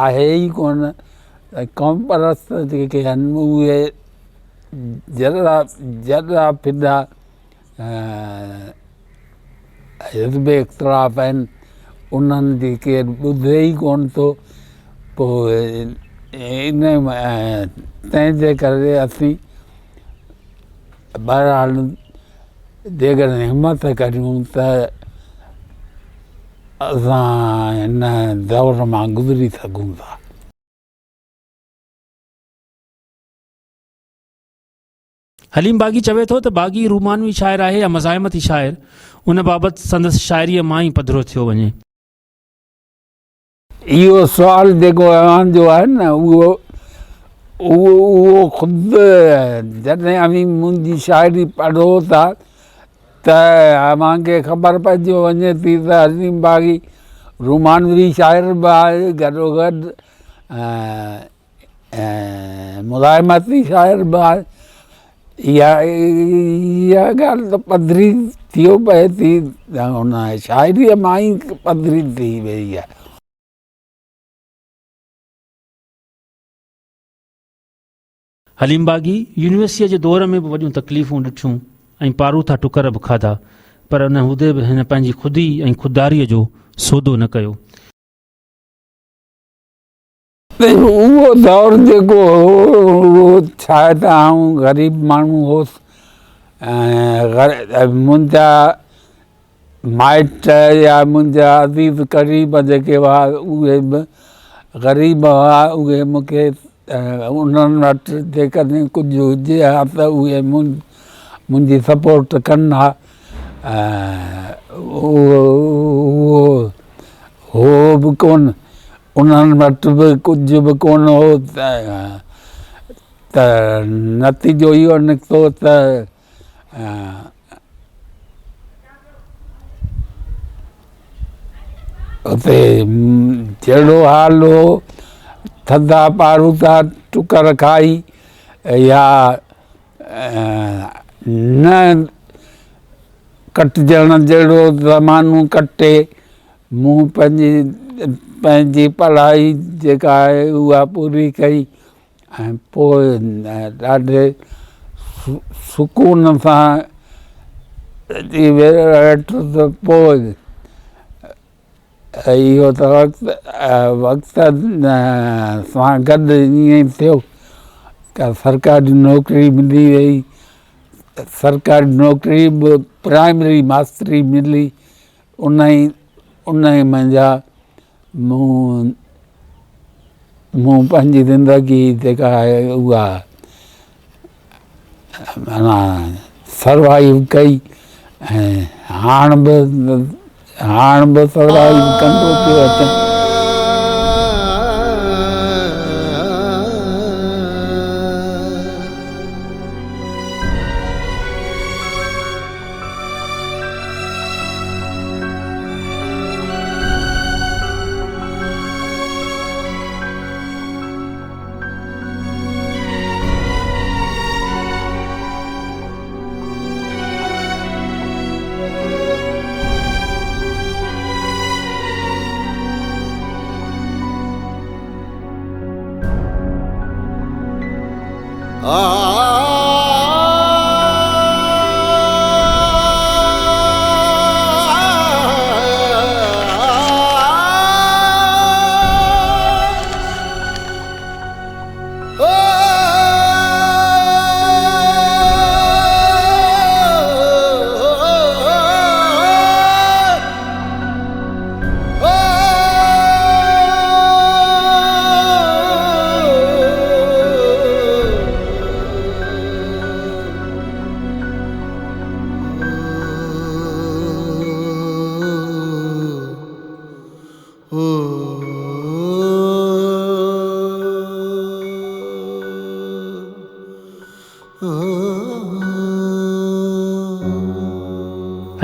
آهي ئي ڪونه قوم پرست جيڪي آهن اهي جڏا جڏا ڦڏا حزب اختلاف آهن انهن جي ڪير ٻڌي ئي ڪونه ٿو پوء ان تنهن جي ڪري اسين بهرحال جيڪڏهن همت ڪريون ته اسان هن دور مان گذري سگهون ٿا. حليم باغي چوي ٿو ته باغي رومانوي شاعر آهي يا مزاحمتي شاعر، ان بابت سندس شاعريء مان ئي پڌرو ٿيو وڃي. اهو سوال جيڪو اوهان جو آهي نه اهو اهو اهو خود جڏهن اوهين منهنجي شاعري پڙهو ٿا ته اوهان کي خبر پئجيو وڃي ٿي ته حليم باغي رومانوي شاعر به آهي گڏوگڏ ۽ مزاحمتي شاعر به آهي. اها اها ڳالهه ته پڌري ٿيو پئي ٿي ته هن شاعريء مان ئي پڌري ٿي وئي آهي. حليم باغي يونيورسٽيء جي دور ۾ به وڏيون تڪليفون ڏٺيون ۽ پاروٿا ٽڪر به کاڌا، پر ان هوندي به هن پنهنجي خودي ۽ خودداريء جو سودو نه ڪيو. اهو دور جيڪو هو اهو ڇا ته آئون غريب ماڻهو هوس ۽ منهنجا مائٽ يا منهنجا عزيز قريب جيڪي هئا اهي به غريب هئا اهي مون کي انهن وٽ جيڪڏهن ڪجهه هجي ها ته اهي منهنجي سپورٽ ڪن ها اهو هو به ڪونه انهن وٽ به ڪجهه به ڪونه هو ته نتيجو اهو نڪتو ته اتي جهڙو حال هو ٿڌا پاروٿا ٽڪر کائي يا نه ڪٽجڻ جهڙو زمانو ڪٽي مون پنهنجي پنهنجي پڙهائي جيڪا آهي اها پوري ڪئي ۽ پوء ڏاڍي سڪون سان اچي ويٺس پوء اهو ته وقت وقت سان گڏ ائين ئي ٿيو ته سرڪاري نوڪري ملي وئي سرڪاري نوڪري به پرائمري ماستري ملي انهي انهي منجهان مون مون پنهنجي زندگي جيڪا آهي اها معنيٰ سروائيو ڪئي ۽ هاڻ به هاڻ به سروائيو ڪندو پيو اچان.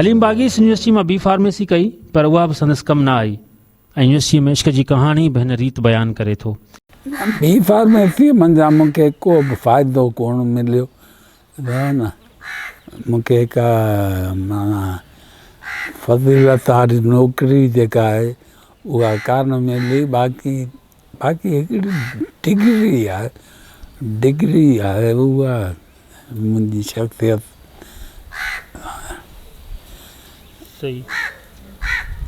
حليم باغي يونيورسٽي مان بي فارميسي ڪئي پر اها به سندس ڪم نه آئي ۽ يونيورسٽي ۾ عشق جي ڪهاڻي به هن ريت بيان ڪري ٿو. بي فارميسي منجهان مون کي ڪو به فائدو ڪونه مليو نه مون کي ڪا معنيٰ فضيلت واري نوڪري جيڪا آهي اها ڪانه ملي باقي باقي هڪڙي ڊگري آهي ڊگري آهي اها منهنجي شخصيت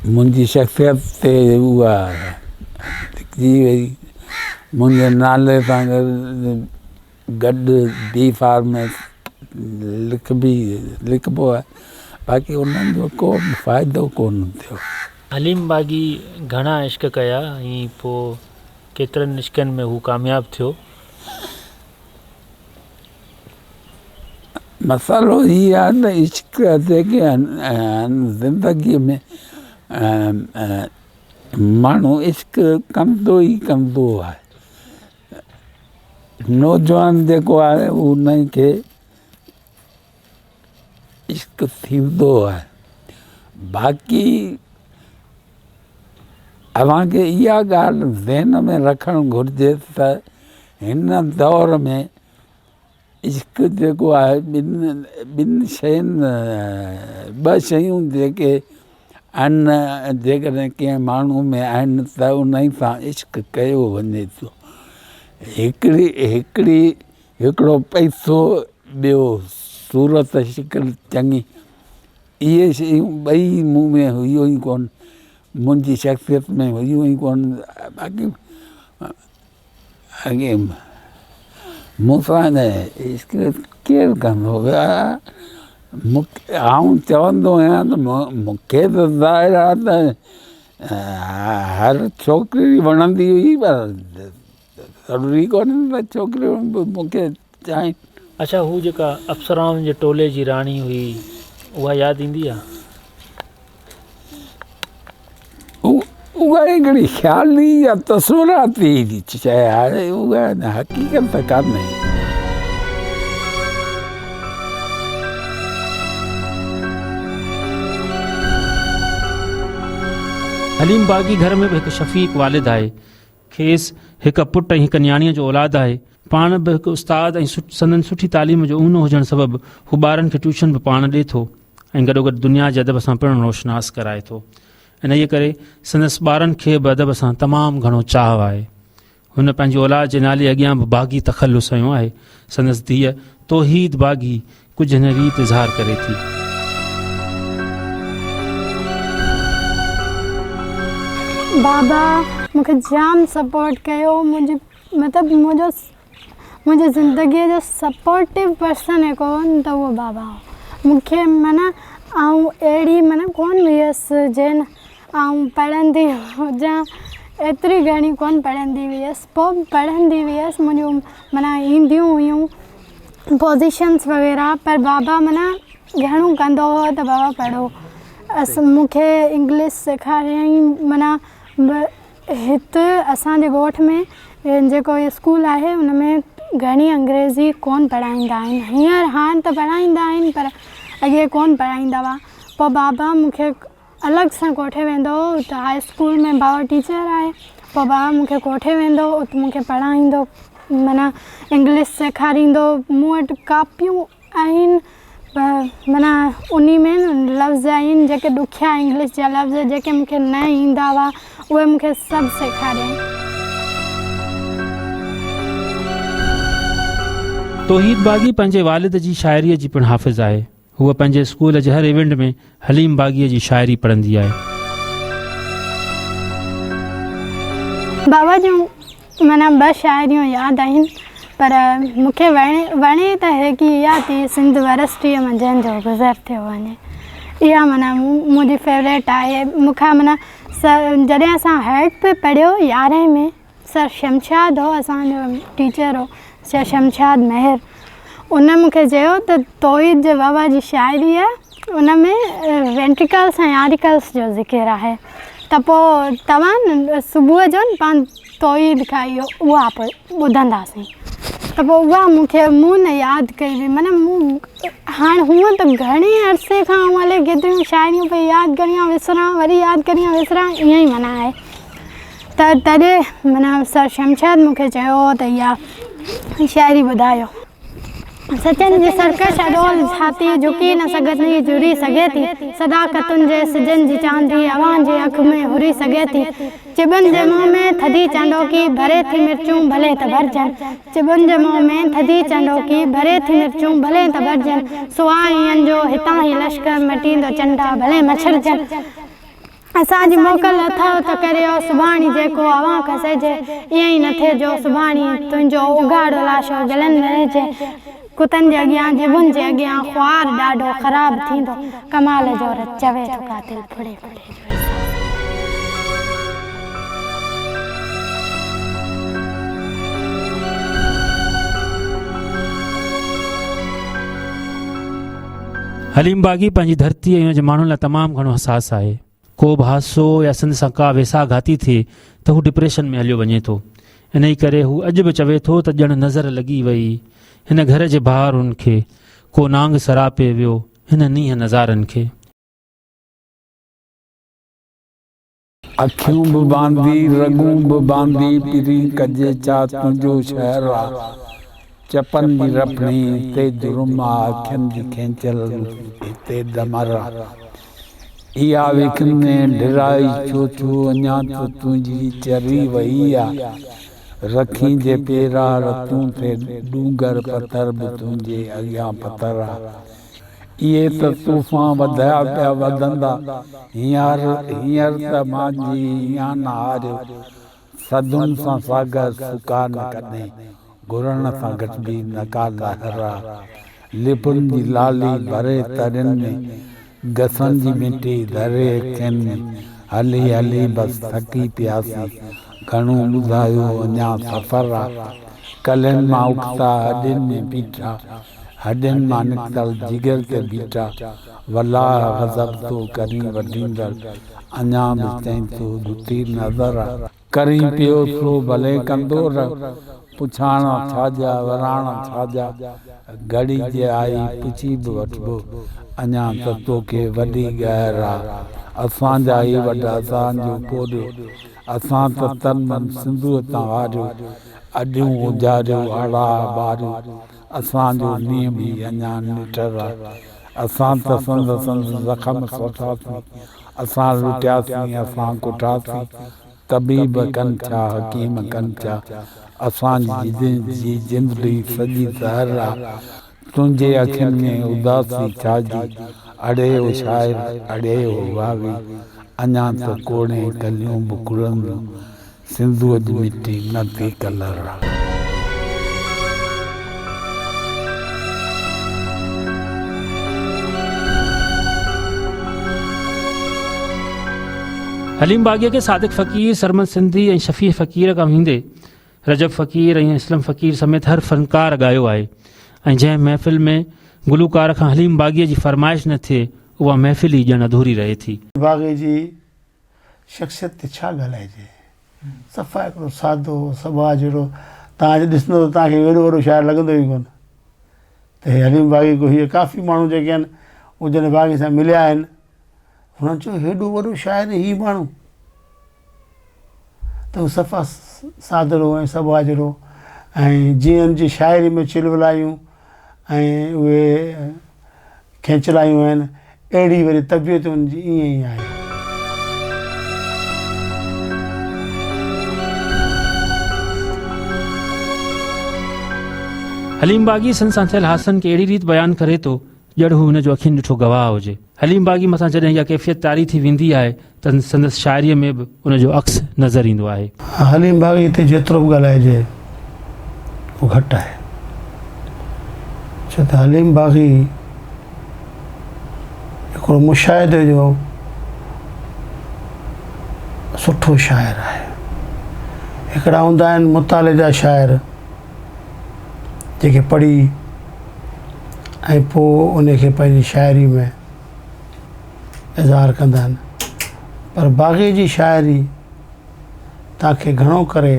منهنجي شخصيت تي اها لکجي وئي منهنجي نالي سان گڏ گڏ بي فارميس لکبي لکبو آهي باقي انهن جو ڪو به فائدو ڪونه ٿيو. حليم باغي گهڻا عشق ڪيا ۽ پوء ڪيترن عشقن ۾ هو ڪامياب ٿيو. مسئلو هي آهي ته عشق جيڪي آهن زندگي ۾ ماڻهو عشق ڪندو ئي ڪندو آهي. نوجوان جيڪو آهي ان کي عشق ٿيندو آهي باقي اوهان کي اها ڳالهه ذهن ۾ رکڻ گهرجي ته هن دور ۾ عشق جيڪو آهي ٻن ٻن شين ٻه شيون جيڪي آهن جيڪڏهن ڪنهن ماڻهو ۾ آهن ته انهي سان عشق ڪيو وڃي ٿو هڪڙي هڪڙي هڪڙو پئسو ٻيو صورت شڪل چڱي اهي شيون ٻئي مون ۾ هيون ئي ڪونه منهنجي شخصيت ۾ هيون ئي ڪونه باقي اڳي مون سان عشق ڪير ڪندو آئون چوندو آهيان ته مون کي ته ظاهر آهي ته هر ڇوڪري وڻندي هئي پر ضروري ڪونهي ته ڇوڪريون به مون کي چاهين. اڇا هو جيڪا اپسرائن جي ٽولي جي راڻي هئي اها ياد ايندي آ؟ اها هڪڙي خيالي يا تصوراتي شيء آهي اها حقيقت ته ڪانهي. حليم باغي گهر ۾ به هڪ شفيق والد آهي. کيس هڪ پٽ ۽ هڪ نياڻيء جو اولاد آهي. پاڻ به هڪ استاد ۽ سندن سٺي تعليم جو اونو هجڻ سبب هو ٻارن کي ٽيوشن به پاڻ ڏئي ٿو ۽ گڏوگڏ دنيا جي ادب سان پڻ روشناس ڪرائي ٿو. انهيء ڪري سندس ٻارن کي به ادب سان تمام گهڻو چاهه آهي. هن پنهنجي اولاد جي نالي اڳيان به باغي تخلص هنيو آهي. سندس ڌيء توحيد باغي ڪجهه هن ريت اظهار ڪري ٿي. بابا مون کي جام سپورٽ ڪيو منهنجي مطلب منهنجو منهنجي زندگي جو سپورٽو پرسن هڪ هو ته اهو بابا هو مون کي معنيٰ آئون اهڙي معنيٰ ڪونه هيس جنهن آئون پڙهندي هجان ايتري گهڻي ڪونه پڙهندي هيس پوءِ به پڙهندي هيس منهنجون معنيٰ اينديون هيون پوزيشنس وغيره پر بابا معنيٰ گهڻو ڪندو هو ته بابا پڙهو اس مون کي انگلش سيکاريائين معنيٰ هت اسان جي ڳوٺ ۾ جيڪو اسڪول آهي ان ۾ گهڻي انگريزي ڪونه پڙهائيندا آهن هينئر هاڻ ته پڙهائيندا آهن پر اڳي ڪونه پڙهائيندا هئا پوءِ بابا مون کي الڳ سان ڪوٺي ويندو هو اتي هاء اسڪول ۾ بابا ٽيچر آهي پوءِ بابا مون کي ڪوٺي ويندو هو اتي مون کي پڙهائيندو معنيٰ انگلش سيکاريندو مون وٽ ڪاپيون آهن پر معنيٰ انهي ۾ لفظ آهن جيڪي ڏکيا انگلش جا لفظ جيڪي مون کي نه ايندا هئا اهي مون کي سڀ سيکاريائين. توحيد باغي پنهنجي والد جي شاعريء جي پڻ حافظ آهي. هوء پنهنجي اسڪول جي هر ايونٽ ۾ حليم باغيء جي شاعري پڙهندي آهي. بابا جون معنيٰ ٻه شاعريون ياد آهن پر مون کي وڻي ته هڪ اها ٿي سنڌ ورسٽيء منجهند جو گذر ٿيو وڃي اها معنيٰ منهنجي فيوريٽ آهي مون کان معنيٰ جڏهن اسان هيڊ پي پڙهيو يارهين ۾ سر شمشاد هو اسان جو ٽيچر هو سر شمشاد مهر ان مون کي چيو ته توحيد جي بابا جي شاعري آهي ان ۾ وينٽريڪلس ۽ آريڪلس جو ذڪر آهي ته پوء توهان صبح جو پاڻ توحيد کان اهو اها پوء ٻڌنداسين ته پوء اها مون کي مون نه ياد ڪئي هئي معنيٰ مون هاڻ هونئن ته گهڻي عرصي کان آئون الائي ڪيتريون شاعريون پئي ياد ڪريان وسران وري ياد ڪريان وسران ائين ئي معنيٰ آهي ته تڏهن معنيٰ سر شمشاد مون کي چيو هو ته اها شاعري ٻڌايو. سچن جي سرڪش اڏول ڇاتي جهڪي نه سگهندي جهري سگهي ٿي. صداقتن جي سجن جي چاندي اوهان جي اک ۾ هري سگهي ٿي. چٻن جي منهن ۾ ٿڌي چانڊوڪي ڀري ٿي مرچون ڀلي ته ڀرجن. چٻن جي منهن ۾ ٿڌي چانڊوڪي ڀري ٿي مرچون ڀلي ته ڀرجن. سوا ايئن جو هتان هي لشڪر مٽيندو چنڊا ڀلي مڇرجن. اسان جي موڪل اٿئو ته ڪريو، سڀاڻي جيڪو اوهان کان سهجي، ائين ئي نه ٿئي جو سڀاڻي تنهنجو اگهاڙو لاشو گلن ۾ رهجي. ڪتن جي اڳيان، ڄڀن جي اڳيان خوار ڏاڍو خراب ٿيندو. ڪمال جو رت چوي ٿو قاتل ڦڙي ڦڙي جو حساب. حليم باغي پنهنجي ڌرتي ۽ ان جي ماڻهن لاء تمام گهڻو حساس آهي. ڪو به حادثو يا سنڌ سان ڪا ويساهه گهاتي ٿئي ته هو ڊپريشن ۾ هليو وڃي ٿو. انهي ڪري هو اڄ به چوي ٿو ته ڄڻ نظر لڳي وئي هن گهر جي بهارن کي، ڪو نانگ سراپي ويو هن نينهن نظارن کي. اکيون به باندي، رڳون به باندي، پرين ڪجي ڇا تنهنجو شهر آ. چپن جي رڦڻي هتي جرم آ، اکين جي کينچل هتي ڏمر آ. اها وکن ۾ ڍرائي ڇو ٿيو، اڃا ته تنهنجي چري وهي آ. رکين جي پيرا رتون ٿي ڏونگر پٿر به تنهنجي اڳيان پٿر آ. اهي ته طوفان وڌيا پيا وڌندا، هينئر هينئر ته مانجهي هيان نه هاريو، سڌن سان ساگر سڪا نه ڪڏهن، گهرڻ سان گهٽبي نه ڪا لهر آ. لپن جي لالي ڀري ترين ۾، گسن جي مٽي ڌري اکين ۾، هلي هلي بس ٿڪي پياسين، گهڻو ٻڌايو اڃا سفر آ. ڪلهن مان اکتا هڏين ۾ بيٺا، هڏين مان نڪتل جگر تي بيٺا، والله غضب ٿو ڪرين وڍيندڙ، اڃا به چئين ٿو گٿي نظر آ. ڪرين پيو سو ڀلي ڪندو رھ، پڇاڻا ڇا جا وراڻا ڇا جا، گهڙي جي آئي پڇي به وٺبو، اڃا ته توکي وڏي ڳهر آ. اسان جا هي وڍ اسان جو پورهيو، اسان ته تن من سنڌوء تان واريو، اڏيون اجاريو آڙاهه ٻاريو، اسان جو نينهن به اڃا نٺر آ. اسان ته سنڌ سنڌ زخم سٺاسين، اسان لٽياسين، اسان ڪٺاسين، طبيب ڪن ڇا حڪيم ڪن ڇا، اسان جي جندڙي سڄي زهر آ. تنهنجي اکين ۾ اداسي ڇا جي، اڙي او شاعر، اڙي او واوي، اڃا ته ڪوڙين ڪليون به ڪڙنديون، سنڌوء جي مٽي نه ٿي ڪلر آ. حليم باغيء کي صادق فقير، سرمد سنڌي ۽ شفيع فقير کان ويندي رجب فقير ۽ اسلم فقير سميت هر فنڪار ڳايو آهي ۽ جنهن محفل ۾ گلوڪار کان حليم باغيء جي فرمائش نه ٿئي اها محفل ئي ڄڻ اڌوري رهي ٿي. باغي جي شخصيت تي ڇا ڳالهائجي. صفا هڪڙو سادو سٻاجهڙو توهان جي ڏسندو ته توهان کي ايڏو وڏو شاعر لڳندو ئي ڪونه ته هي حليم باغي ڪو هي ڪافي ماڻهو جيڪي آهن اهي جڏهن باغي سان مليا آهن هنن چيو هيڏو وڏو شاعر هي ماڻهو ته هو صفا سادڙو ۽ سٻاجهڙو ۽ جيئن هن جي شاعري ۾ چلولايون ۽ اهي کينچلايون آهن اهڙي وري طبيعت هن جي ائين ئي آهي. حليم باغي سن سان ٿيل حادثن کي اهڙي ريت بيان ڪري ٿو ڄڻ هو هن جو اکين ڏٺو گواهه هجي. حليم باغي مٿان جڏهن اها ڪيفيت طاري ٿي ويندي آهي ته سندس شاعريء ۾ به ان جو عڪس نظر ايندو آهي. حليم باغي تي جيترو به ڳالهائجي اهو گهٽ آهي. ڇو ته حليم باغي هڪڙو مشاهدي جو سٺو شاعر آهي. هڪڙا هوندا آهن مطالعي جا شاعر جيڪي پڙهي ۽ پوء ان کي پنهنجي شاعري ۾ اظهار ڪندا آهن پر باغي جي شاعري توهان کي گهڻو ڪري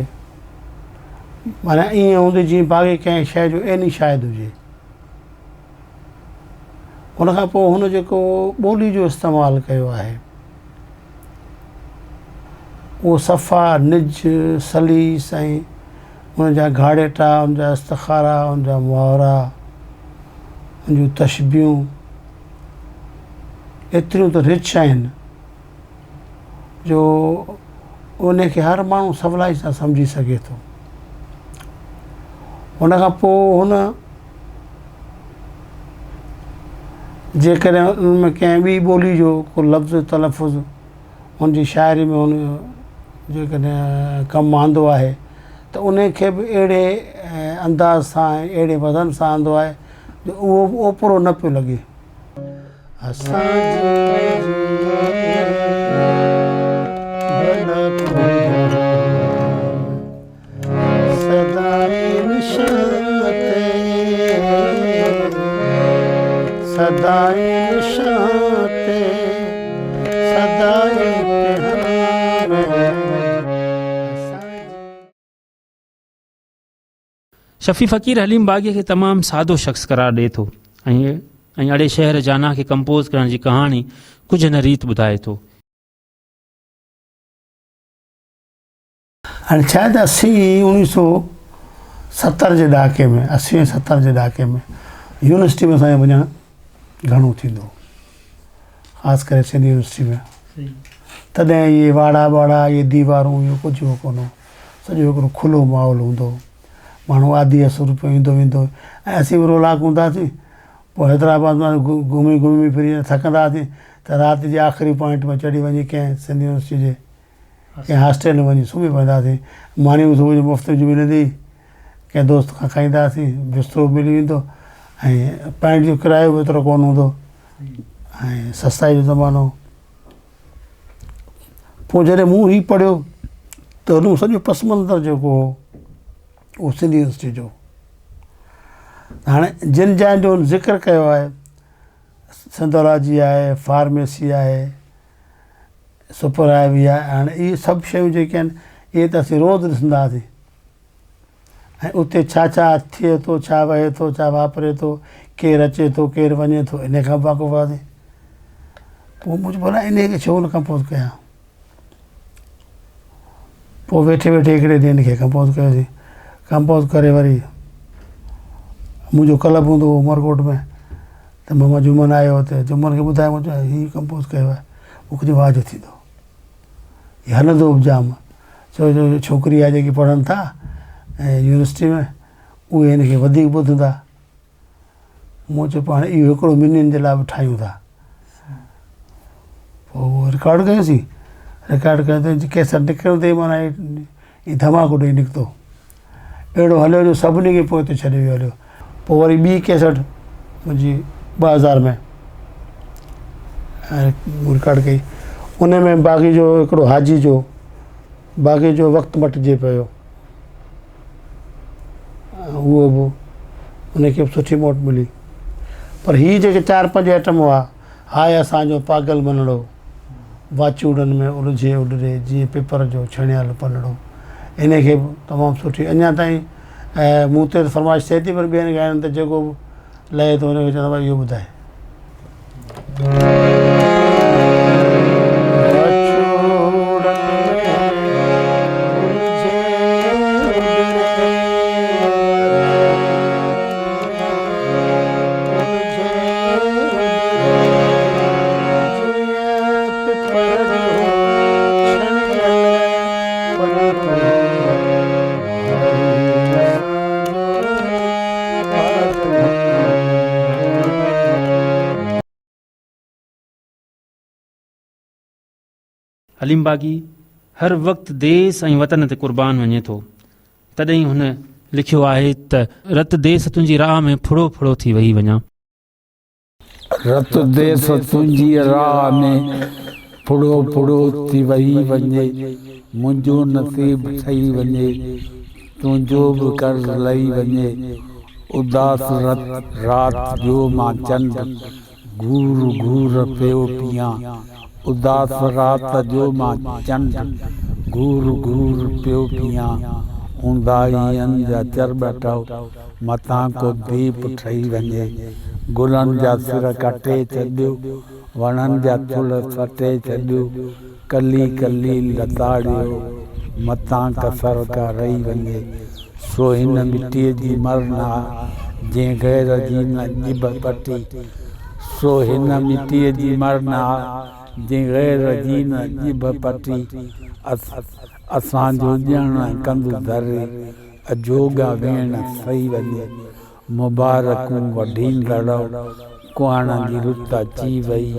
معنيٰ ائين هوندي جيئن باغي ڪنهن شيء جو عيني شاهد هجي. ان کان پوء هن جيڪو ٻولي جو استعمال ڪيو آهي اهو صفا نج سليس ۽ ان جا گهاڙيٽا ان جا استخارا ان جا محاورا ان جون تشبيهون ايتريون ته رچ آهن جو ان کي هر ماڻهو سولائي سان سمجهي سگهي ٿو. ان کان پوء هن جيڪڏهن ان ۾ ڪنهن ٻي ٻولي جو ڪو لفظ تلفظ هن جي شاعري ۾ هن جيڪڏهن ڪم آندو آهي ته ان کي به اهڙي انداز سان ۽ اهڙي وزن سان آندو آهي جو اهو به اوپرو نه پيو لڳي. اسان جي ڀلا ڪو جهان سدائين شان تي سدائين شان تي سدائين امتحان اسان جي. شفيع فقير حليم باغيء کي تمام سادو شخص قرار ڏئي ٿو ۽ ۽ اڙي شهر جانا کي ڪمپوز ڪرڻ جي ڪهاڻي ڪجهه هن ريت ٻڌائي ٿو. هاڻي ڇا آهي ته اسي اوڻيهه سو ستر جي ڏهاڪي ۾ اسي ۽ ستر جي ڏهاڪي ۾ يونيورسٽي ۾ اسان جو وڃڻ گهڻو ٿيندو هو خاص ڪري سنڌ يونيورسٽي ۾ تڏهن اهي واڙا ٻاڙا اهي ديوارون اهو ڪجهه به ڪونه هو سڄو هڪڙو کلو ماحول هوندو هو ماڻهو آڌي اسور پيو ايندو ويندو هو ۽ اسين به رولاڪ هوندا هئاسين پوء حيدرآباد مان گهمي گهمي ڦري ٿڪندا هئاسين ته رات جي آخري پوائنٽ ۾ چڙهي وڃي ڪنهن سنڌ يونيورسٽي جي ڪنهن هاسٽل ۾ وڃي سمهي پوندا هئاسين. ماني به صبح جو مفت جي ملندي هئي. ڪنهن دوست کان کائيندا هئاسين. بسترو به ملي ويندو ۽ پائنٽ جو ڪرايو به ايترو ڪونه هوندو ۽ سستائي جو زمانو هو. پوء جڏهن مون هي پڙهيو ته ان جو سڄو پس منظر جيڪو هو اهو سنڌ يونيورسٽي جو هو. هاڻي جن جاين جو هن ذڪر ڪيو آهي سنڌالاجي آهي، فارميسي آهي، سپر هاء وي آهي هاڻي اهي سڀ شيون جيڪي آهن اهي ته اسين روز ڏسندا هئاسين ۽ اتي ڇا ڇا ٿئي ٿو ڇا وهي ٿو ڇا واپري ٿو ڪير اچي ٿو ڪير وڃي ٿو ان کان به واقف هئاسين پوء مون چيو ڀلا ان کي ڇو نه ڪمپوز ڪيان پوء ويٺي ويٺي هڪڙي ڏينهن ان کي ڪمپوز ڪيوسين ڪمپوز ڪري وري منهنجو ڪلب هوندو هو عمرڪوٽ ۾ ته ماما جمن آيو ته جمن کي ٻڌايو مون چيو هي ڪمپوز ڪيو آهي مون کي چيو واهه جو ٿيندو هي هلندو به جام ڇو جو ڇوڪري آهي جيڪي پڙهن ٿا ۽ يونيورسٽي ۾ اهي هن کي وڌيڪ ٻڌندا مون چيو پاڻ اهو هڪڙو منين جي لاء به ٺاهيون ٿا پوء اهو رڪارڊ ڪيوسين رڪارڊ ڪيو ته ڪيسٽ نڪرندي معنيٰ ائين ڌماڪو ڏئي نڪتو. اهڙو هليو جو سڀني کي پوئتي ڇڏي ويو هليو. پوء وري ٻي ڪيسٽ منهنجي 2000 ۾ رڪارڊ ڪئي. ان ۾ باغي جو هڪڙو حاجي جو باغي جو وقت مٽجي پيو اهو به ان کي به سٺي موٽ ملي پر هي جيڪي چار پنج آئٽم هئا هاء اسان جو پاڳل منڙو واچوڙن ۾ الجهي اڏري جيئن پپر جو ڇڻيل پنڙو ان کي به تمام سٺي اڃا تائين مون تي ته فرمائش ٿئي ٿي پر ٻين ڳائڻن تي جيڪو به لهي ٿو ان کي چوندو ڀائي اهو ٻڌائي. حليم باغي هر وقت ديس ۽ وطن تي قربان وڃي ٿو. تڏهن هن لکيو آهي ته. رت ديس تنهنجي راهه ۾ ڦڙو ڦڙو ٿي وهي وڃان. رت ديس تنهنجي راهه ۾ ڦڙو ڦڙو ٿي وهي وڃي، منهنجو نصيب ٺهي وڃي، تنهنجو به قرض لهي وڃي، اداس رت رات جو مان چنڊ گهور گهور پيو پيان، اداس رات جو مان چنڊ گهور گهور پيو پيان، اونداهين جا چرٻٽ متان ڪو ديپ ٺهي وڃي. گلن جا سر ڪٽي ڇڏيو، وڻن جا ٿلهه سٽي ڇڏيو، ڪلي ڪلي لتاڙيو، متان ڪسر ڪا رهي وڃي. سو هن مٽيء جي مر نه آ، جنهن غير جي نه ڄڀ پٽي. سو هن مٽيء جي مر نه آ، جنهن غير جي نه ڄڀ پٽي. اسان جو ڄڻ ڪنڌ ڌري، اجوڳا ويڻ سهي وڃي، مبارڪون وڍيندڙؤ، ڪهاڻ جي رت اچي وئي،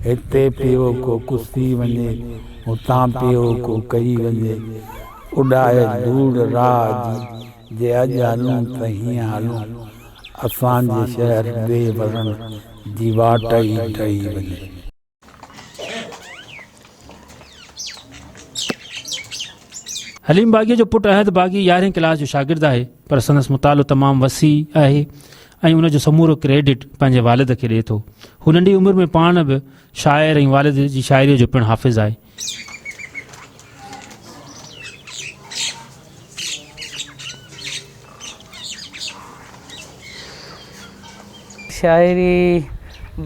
هتي پيو ڪو ڪسي وڃي، هتان پيو ڪو ڪهي وڃي، اڏائي ڌوڙ راهه جي، جي اڄ هلون ته هيئن هلون، اسان جي شهر ڏي ورڻ جي واٽ ئي ڊهي وڃي. حليم باغيء جو پٽ احد باغي يارهين ڪلاس جو شاگرد آهي پر سندس مطالعو تمام وسيع آهي ۽ ان جو سمورو ڪريڊٽ پنهنجي والد کي ڏئي ٿو. هو ننڍي عمر ۾ پاڻ به شاعر ۽ والد جي شاعريء جو پڻ حافظ آهي. شاعري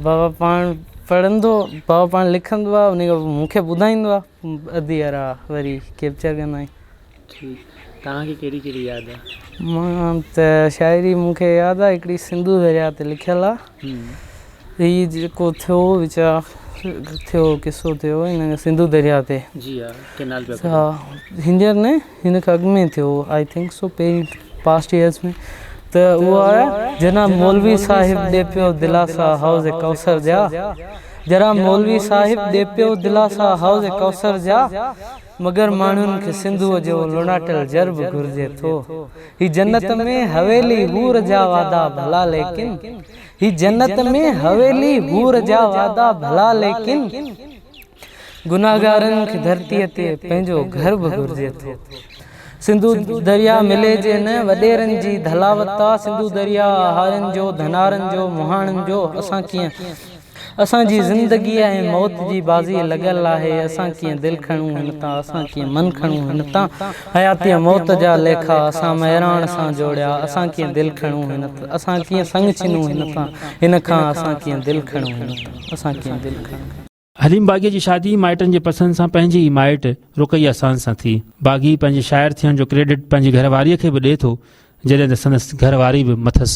بابا پاڻ پڙهندو بابا پاڻ لکندو آ انهي کان پوء مون کي ٻڌائيندو آ اڌ يارا وري ڪيپچر ڪندا آهيون. ٺيڪ توهان کي ڪهڙي ڪهڙي ياد آ؟ مان ته شاعري مون کي ياد آ هڪڙي سنڌو درياء تي لکيل آ هي جيڪو ٿيو ويچار ٿيو قصو ٿيو هن سنڌو درياء تي جي ها ڪينال پيا ها هينئر نه هن کان اڳ ۾ ٿيو I think سو پهرين پاسٽ ايئرس ۾ ته اهو آهي جناب مولوي صاحب ڏي پيو دلاسا حوض ڪوثر جا جناب مولوي صاحب ڏي پيو دلاسا حوض ڪوثر جا مگر ماڻهن کي سنڌوء جو لوڻاٽل جر به گهرجي ٿو هي جنت ۾ حويلي حور جا وعدا ڀلا ليڪن هي جنت ۾ حويلي حور جا وعدا ڀلا ليڪن گنهگارن کي ڌرتيء تي پنهنجو گهر به گهرجي ٿو. سنڌو درياء ملي جي نه وڏيرن جي ڌلاوت آ، سنڌو درياء آهارين جو، ڌنارن جو، مهاڻن جو، اسان ڪيئن اسان جي زندگيء ۽ موت جي بازي لڳل آهي، اسان ڪيئن دل کڻون هن تان، اسان ڪيئن من کڻون هن تان، حياتيء موت جا ليکا اسان مهراڻ سان جوڙيا، اسان ڪيئن دل کڻون هن اسان ڪيئن سڱ ڇنون هن تان، هن کان اسان ڪيئن دل کڻون هن تان، اسان ڪيئن دل کڻون. حليم باغيء جي شادي مائٽن جي پسند سان پنهنجي ئي مائٽ رقيه سان سان ٿي. باغي پنهنجي شاعر ٿيڻ جو ڪريڊٽ پنهنجي گهر واريء کي به ڏئي ٿو، جڏهن ته سندس گهر واري به مٿس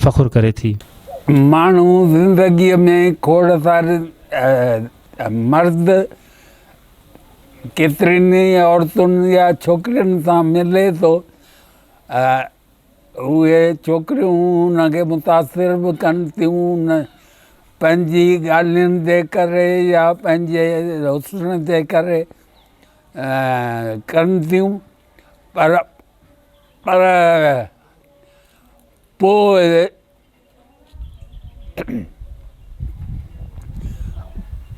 فخر ڪري ٿي. ماڻهو زندگيء ۾ کوڙ ساري مرد ڪيترين ئي عورتن يا ڇوڪرين سان ملي ٿو. اهي ڇوڪريون هن کي متاثر به ڪن ٿيون پنهنجي ڳالهين جي ڪري يا پنهنجي حسن جي ڪري ڪن ٿيون پر پر پوء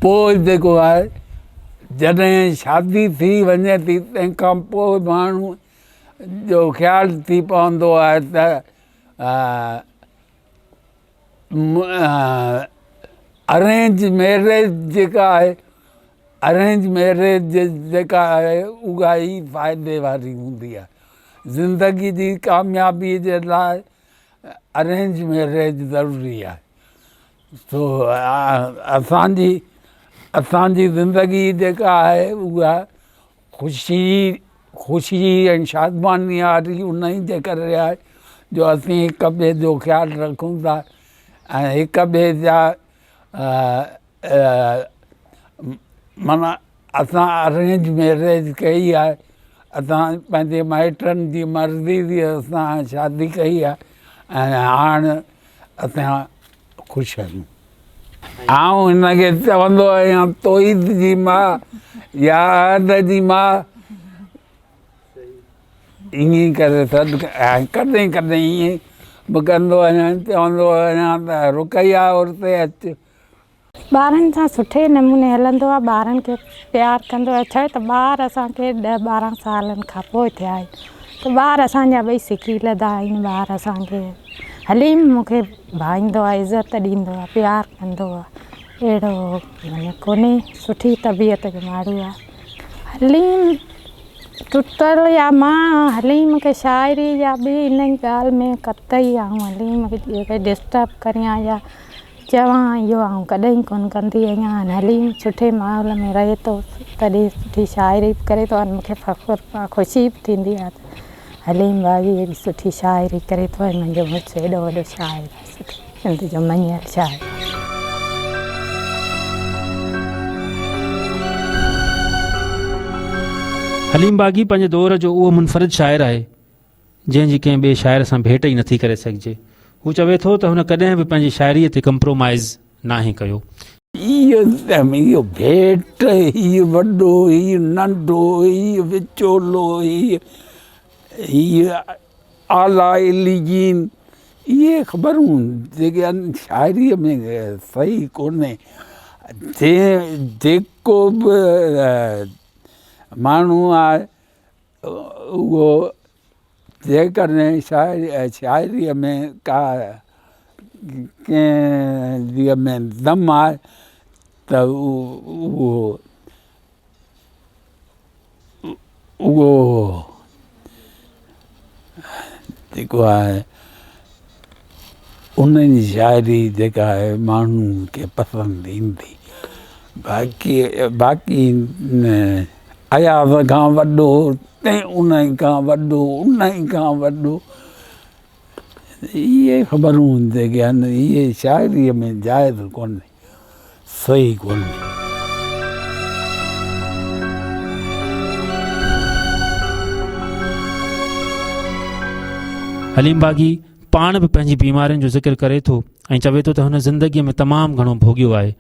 پوء جيڪو آهي. جڏهن شادي ٿي وڃي ٿي تنهن کان پوء ماڻهو جو خيال ٿي پوندو آهي ته ارينج ميريج جيڪا آهي ارينج ميريج جيڪا آهي اها ئي فائدي واري هوندي آهي زندگي جي ڪاميابي جي لاء ارينج ميريج ضروري آهي سو اسانجي اسانجي زندگي جيڪا آهي اها خوشي خوشي ۽ شادماني واري ان جي ڪري آهي جو اسين هڪ ٻئي جو خيال رکون ٿا ۽ هڪ ٻئي جا معنيٰ اسان ارينج ميريج ڪئي آهي اسان پنهنجي مائٽن جي مرضي تي اسان شادي ڪئي آهي ۽ هاڻ اسان خوش آهيون. آئون هن کي چوندو آهيان توحيد جي ماء يا احد جي ماء ائين ڪري سڏ ۽ ڪڏهن ڪڏهن ائين به ڪندو آهيان چوندو آهيان ته رقيه اتي اچ. ٻارن سان سٺي نموني هلندو آهي ٻارن کي پيار ڪندو آهي ڇا ته ٻار اسان کي ڏهه ٻارهن سالن کان پوء ٿيا آهن ته ٻار اسان جا ٻئي سکي لڌا آهن ٻار اسان کي حليم مون کي ڀائيندو آهي عزت ڏيندو آهي پيار ڪندو آهي اهڙو معنيٰ ڪونهي سٺي طبيعت جو ماڻهو آهي حليم ٽٽل يا مان حليم کي شاعري يا ٻي ان ڳالهه ۾ قطعي آئون حليم کي ڊسٽرب ڪريان يا چوان اهو آئون ڪڏهن ڪونه ڪندي آهيان حليم سٺي ماحول ۾ رهي ٿو تڏهن سٺي شاعري به ڪري ٿو ۽ مون کي فخر آهي خوشي به ٿيندي آهي ته حليم باغي ايڏي سٺي شاعري ڪري ٿو ۽ منهنجو مڙس ايڏو وڏو شاعر آهي سٺي سنڌ جو مڃيل شاعر آهي. حليم باغي پنهنجي دور جو اهو منفرد شاعر آهي جنهن جي ڪنهن ٻئي شاعر سان ڀيٽ ئي نٿي ڪري سگهجي. هو چوي ٿو ته هن ڪڏهن به پنهنجي شاعريء تي ڪمپرومائيز ناهي ڪيو. اهو ڀيٽ، هيء وڏو، هيء ننڍو، هيء وچولو، هيء اعليٰ عليين، اهي خبرون جيڪي آهن شاعريء ۾ صحيح ڪونهي. جنهن جيڪو به ماڻهو آهي اهو جيڪڏهن شاعريء ۾ ڪا ڪنهن جيء ۾ دم آهي ته اهو اهو جيڪو آهي ان جي شاعري جيڪا آهي ماڻهن کي پسند ايندي باقي باقي اياز کان وڏو تنهن انهي کان وڏو انهي کان وڏو اهي خبرون جيڪي آهن اهي شاعريء ۾ جائز ڪونهي صحيح ڪونهي. حليم باغي پاڻ به پنهنجي بيمارين جو ذڪر ڪري ٿو ۽ چوي ٿو ته هن زندگيء ۾ تمام گهڻو ڀوڳيو آهي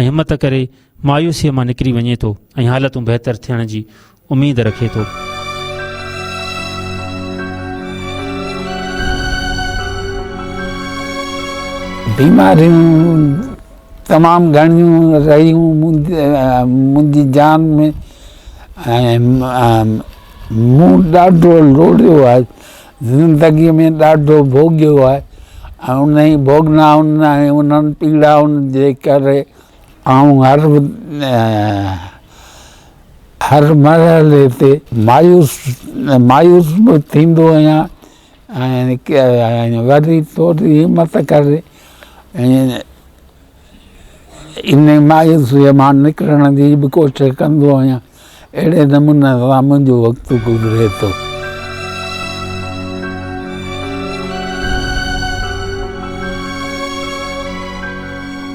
۽ همت ڪري مايوسيء مان نڪري وڃي ٿو ۽ حالتون بهتر ٿيڻ جي اميد رکي ٿو. بيماريون تمام گهڻيون رهيون منهنجي جان ۾ ۽ مون ڏاڍو لوڙيو آهي زندگيء ۾ ڏاڍو ڀوڳيو آهي ۽ انهي ڀوڳنائن ۽ انهن پيڙائن جي ڪري آئون هر هر مرحلي تي مايوس مايوس به ٿيندو آهيان ۽ وري ٿوري همت ڪري ان مايوسيء مان نڪرڻ جي به ڪوشش ڪندو آهيان اهڙي نموني سان منهنجو وقت گذري ٿو.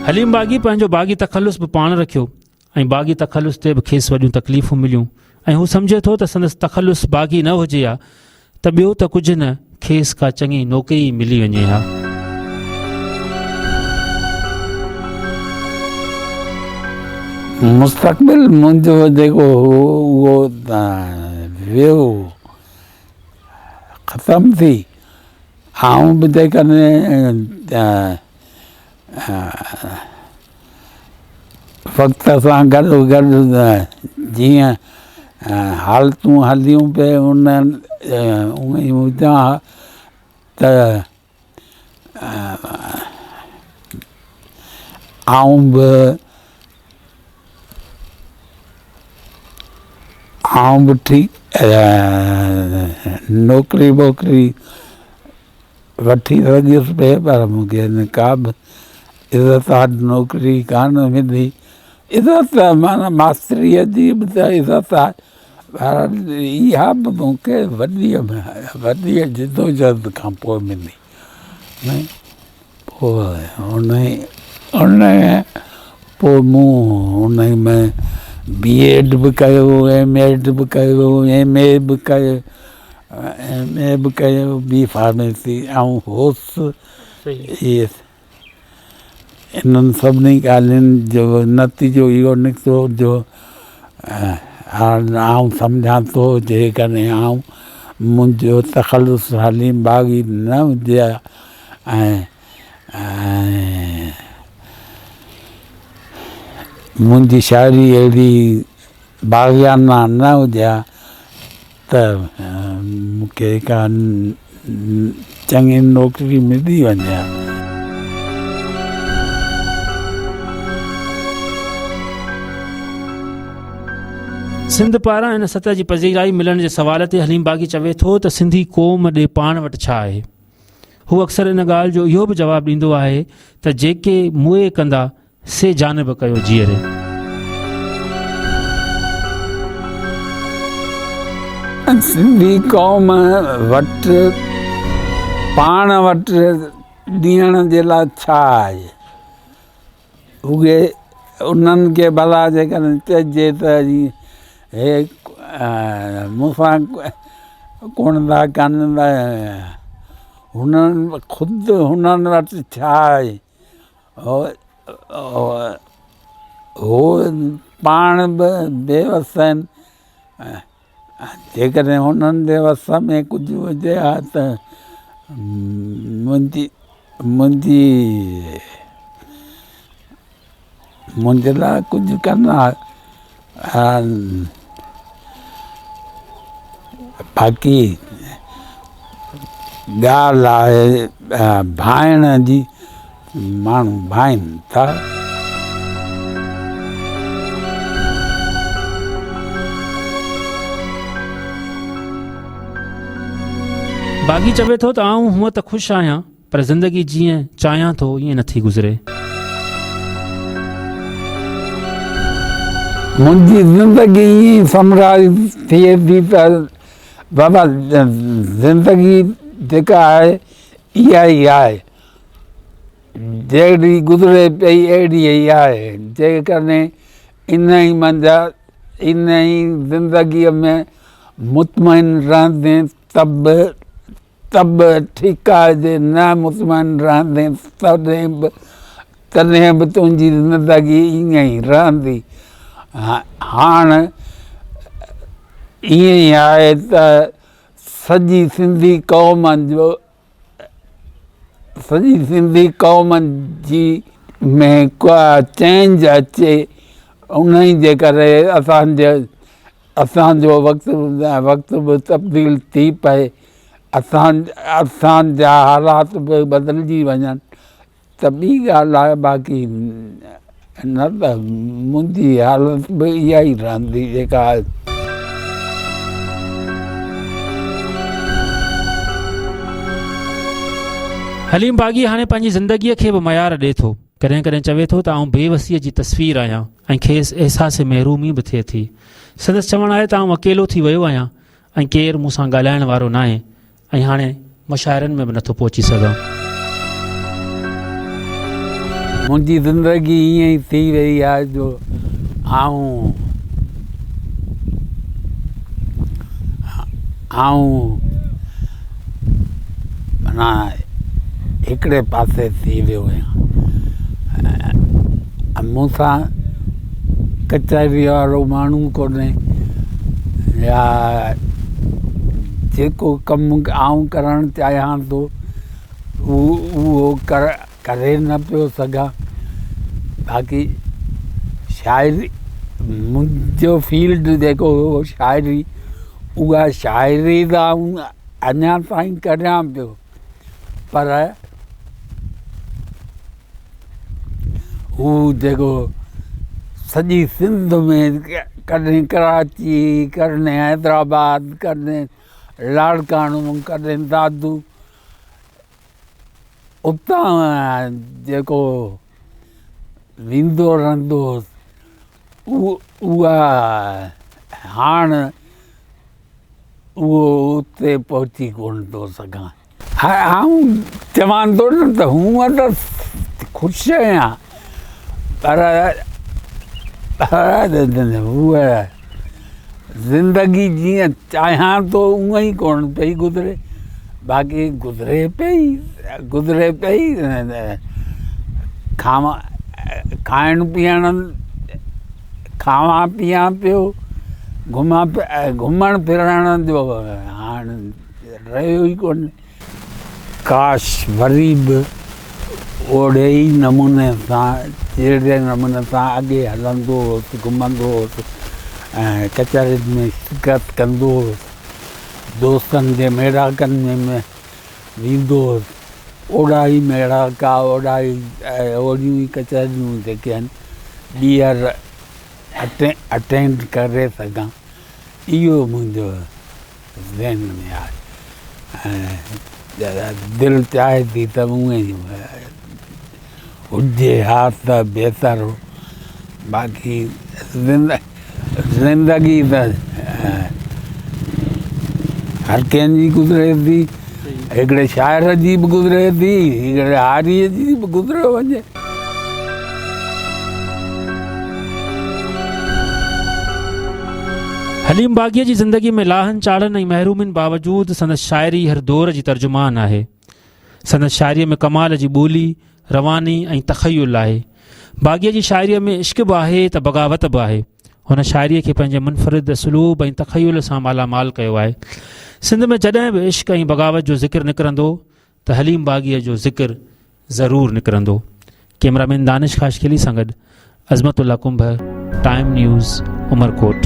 حليم باغي پنهنجو باغي تخلص به پاڻ رکيو ۽ باغي تخلص تي به کيس وڏيون تڪليفون مليون ۽ هو سمجهي ٿو ته سندس تخلص باغي نه هجي ها ته ٻيو ته ڪجهه نه کيس ڪا چڱي نوڪري ئي ملي وڃي ها. مستقبل منهنجو جيڪو هو اهو ويو ختم ٿي آئون به جيڪڏهن وقت سان گڏو گڏ جيئن حالتون هليون پئي انهن اونئن ئي هجان ها ته آئون به آئون به ٺيڪ نوڪري ٻوڪري وٺي سگهيس پئي پر مون کي ڪا به عزت واري نوڪري ڪانه ملي. عزت معنيٰ ماستريء جي به ته عزت آهي پر اها به مون کي وڏيء ۾ وڏيء جدوجهد کان پوء ملي. پوء ان پوء مون ان ۾ بي ايڊ به ڪيو، ايم ايڊ به ڪيو، ايم اي به ڪيو، ايم اي به ڪيو، بي فارميسي آئون هوس. اهي انهن سڀني ڳالهين جو نتيجو اهو نڪتو جو هاڻ آئون سمجهان ٿو جيڪڏهن آئون منهنجو تخلص حليم باغي نه هجي ها ۽ منهنجي شاعري اهڙي باغيانه نه هجي ها ته مون کي ڪا چڱي نوڪري ملي وڃي ها. سنڌ پاران هن سطح جي پذيرائي ملڻ جي سوال تي حليم باغي چوي ٿو ته سنڌي قوم ڏي پاڻ وٽ ڇا آهي؟ هو اڪثر ان ڳالهه جو اهو به جواب ڏيندو آهي ته جيڪي موئي ڪندا سي جانب ڪيو جيئري. سنڌي قوم وٽ پاڻ وٽ ڏيڻ جي لاء ڇا آهي؟ اهي انهن کي ڀلا جيڪڏهن چئجي ته هي مون سان ڪونه ٿا ڪن ته هنن خود هنن وٽ ڇا آهي؟ هو پاڻ به بي وس آهن جيڪڏهن هنن جي وس ۾ ڪجهه هجي ها ته منهنجي منهنجي منهنجي لاء ڪجهه ڪن ها باقي ڳالهه آهي ڀائڻ جي ماڻهو ڀائين ٿا. باغي چوي ٿو ته آئون هونء ته خوش آهيان پر زندگي جيئن چاهيان ٿو ائين نٿي گذري. منهنجي زندگي ائين سمرائيز ٿئي ٿي ته بابا زندگي جيڪا آهي اها ئي آهي. جهڙي گذري پئي اهڙي ئي آهي. جيڪڏهن انهي منجهه انهي زندگيء ۾ مطمئن رهندين ته به ته به ٺيڪ آهي جي نه مطمئن رهندين تڏهن به تڏهن به تنهنجي زندگي ائين ئي رهندي. هاڻ ائين ئي آهي ته سڄي سنڌي قوم جو سڄي سنڌي قوم جي ۾ ڪا چينج اچي انهي جي ڪري اسان جي اسان جو وقت وقت به تبديل ٿي پئي اسان اسان جا حالات به بدلجي وڃن ته ٻي ڳالهه آهي باقي نه ته منهنجي حالت به اها ئي رهندي جيڪا آهي. حليم باغي هاڻي پنهنجي زندگيء کي به معيار ڏئي ٿو. ڪڏهن ڪڏهن چوي ٿو ته آئون بي وسيء جي تصوير آهيان ۽ کيس احساس محرومي به ٿئي ٿي. سندس چوڻ آهي ته آئون اڪيلو ٿي ويو آهيان ۽ ڪير مون سان ڳالهائڻ وارو ناهي. ۽ هاڻي مشاعرن ۾ به نٿو پهچي سگهان. منهنجي زندگي ائين ئي ٿي وئي آهي جو آئون آئون معنيٰ هڪڙي پاسي ٿي ويو آهيان ۽ مون سان ڪچهري وارو ماڻهو ڪونهي يا جيڪو ڪم آئون ڪرڻ چاهيان ٿو اهو ڪري نه پيو سگهان باقي شاعري منهنجو فيلڊ جيڪو هو شاعري اها شاعري ته آئون اڃا تائين ڪريان پيو پر هو جيڪو سڄي سنڌ ۾ ڪڏهن ڪراچي ڪڏهن حيدرآباد ڪڏهن لاڙڪاڻو ڪڏهن دادو اتان جيڪو ويندو رهندو هوس اها هاڻ اهو اتي پهچي ڪونه ٿو سگهان. آئون چوان ٿو نه ته هونء ته خوش آهيان پر هوء زندگي جيئن چاهيان ٿو اونئن ئي ڪونه پئي گذري باقي گذري پئي گذري پئي کاوان کائڻ پيئڻ کاوان پيئان پيو گهمان گهمڻ ڦرڻ جو هاڻ رهيو ئي ڪونهي. ڪاش وري به اوهڙي ئي نموني سان جهڙي نموني سان اڳي هلندو هوس، گهمندو هوس ۽ ڪچهرين ۾ شرڪت ڪندو هوس، دوستن جي ميڙاڪن ۾ ويندو هوس، اوهڙا ئي ميڙاڪا، اوهڙا ئي اوهڙيون ئي ڪچهريون جيڪي آهن ٻيهر اٽينڊ ڪري سگهان، اهو منهنجو ذهن ۾ آهي ۽ دل چاهي ٿي ته اونئن ئي هجي ها ته بهتر هو باقي زندگي ته هر ڪنهن جي گذري ٿي هڪڙي شاعر جي به گذري ٿي هڪڙي هاريء جي به گذريو وڃي. حليم باغيء جي زندگيء ۾ لاهن چاڙهن ۽ محرومين باوجود سندس شاعري هر دور جي ترجمان آهي. سندس شاعريء ۾ ڪمال جي ٻولي، رواني ۽ تخيل آهي. باغيء جي شاعريء ۾ عشق به آهي ته بغاوت به آهي. هن شاعريء کي پنهنجي منفرد اسلوب ۽ تخيل سان مالا مال ڪيو آهي. سنڌ ۾ جڏهن به عشق ۽ بغاوت جو ذڪر نڪرندو ته حليم باغيء جو ذڪر ضرور نڪرندو. ڪئميرا مين دانش خاصخيلي سان گڏ عظمت الله ڪنڀر، ٽائيم نيوز، عمرڪوٽ.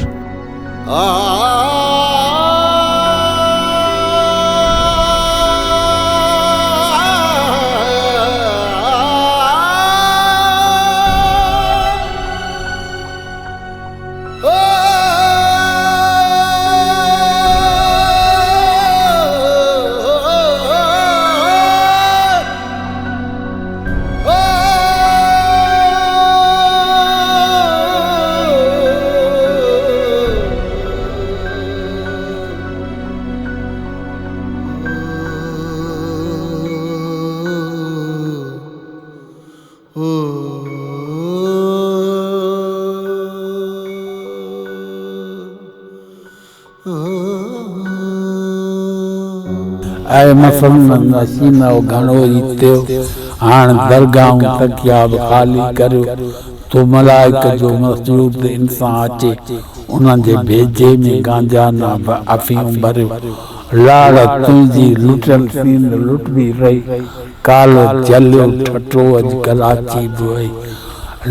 اي مسلمانن سينو گهڻو ئي ٿيو، هاڻ درگاهون تڪيا به خالي ڪريو، ٿو ملائڪ جو مسجود انسان اچي، انهن جي ڀيجي ۾ گانجا نه افيون ڀريو، لاڙ تنهنجي لٽيل سينڌ لٽبي رهي، ڪالهه جهليو ٺٽو اڄ ڪراچي به وئي.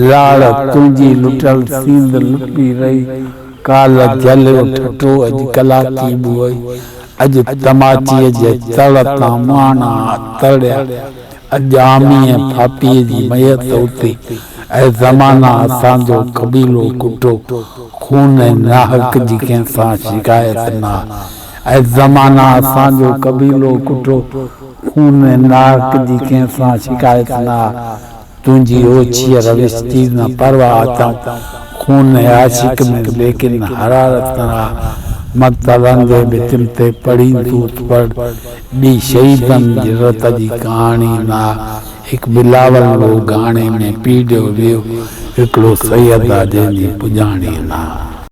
لاڙ تنهنجي لٽيل سينڌ لٽبي رهي. ڪالهه جهليو ٺٽو اڄ ڪلاچي به وئي. اڄ تماچيء جي تڙ تان مهاڻا تڙيا. اڄ آمي ۽ ڦاپيء جي ميت اٿي. اي زمانا اسان جو قبيلو ڪٽو. خون ۽ ناحق جي ڪنهن سان شڪايت نه آ. اي زمانا اسان جو قبيلو ڪٽو. خون ۽ ناحق جي ڪنهن سان شڪايت نه آ. تنهنجي اوڇيء روش جي نه پرواهه اٿم. خون ۽ عاشق ۾ ليڪن حرارت نه آ. مقتلن جي ڀتين تي پڙهين تون ته پڙهه. ٻي شهيدن جي رت جي ڪهاڻي نه آ. هڪ بلاول هو گهاڻي ۾ پيڙيو ويو. هڪڙو سيد آ جنهن جي پڄاڻي نه آ.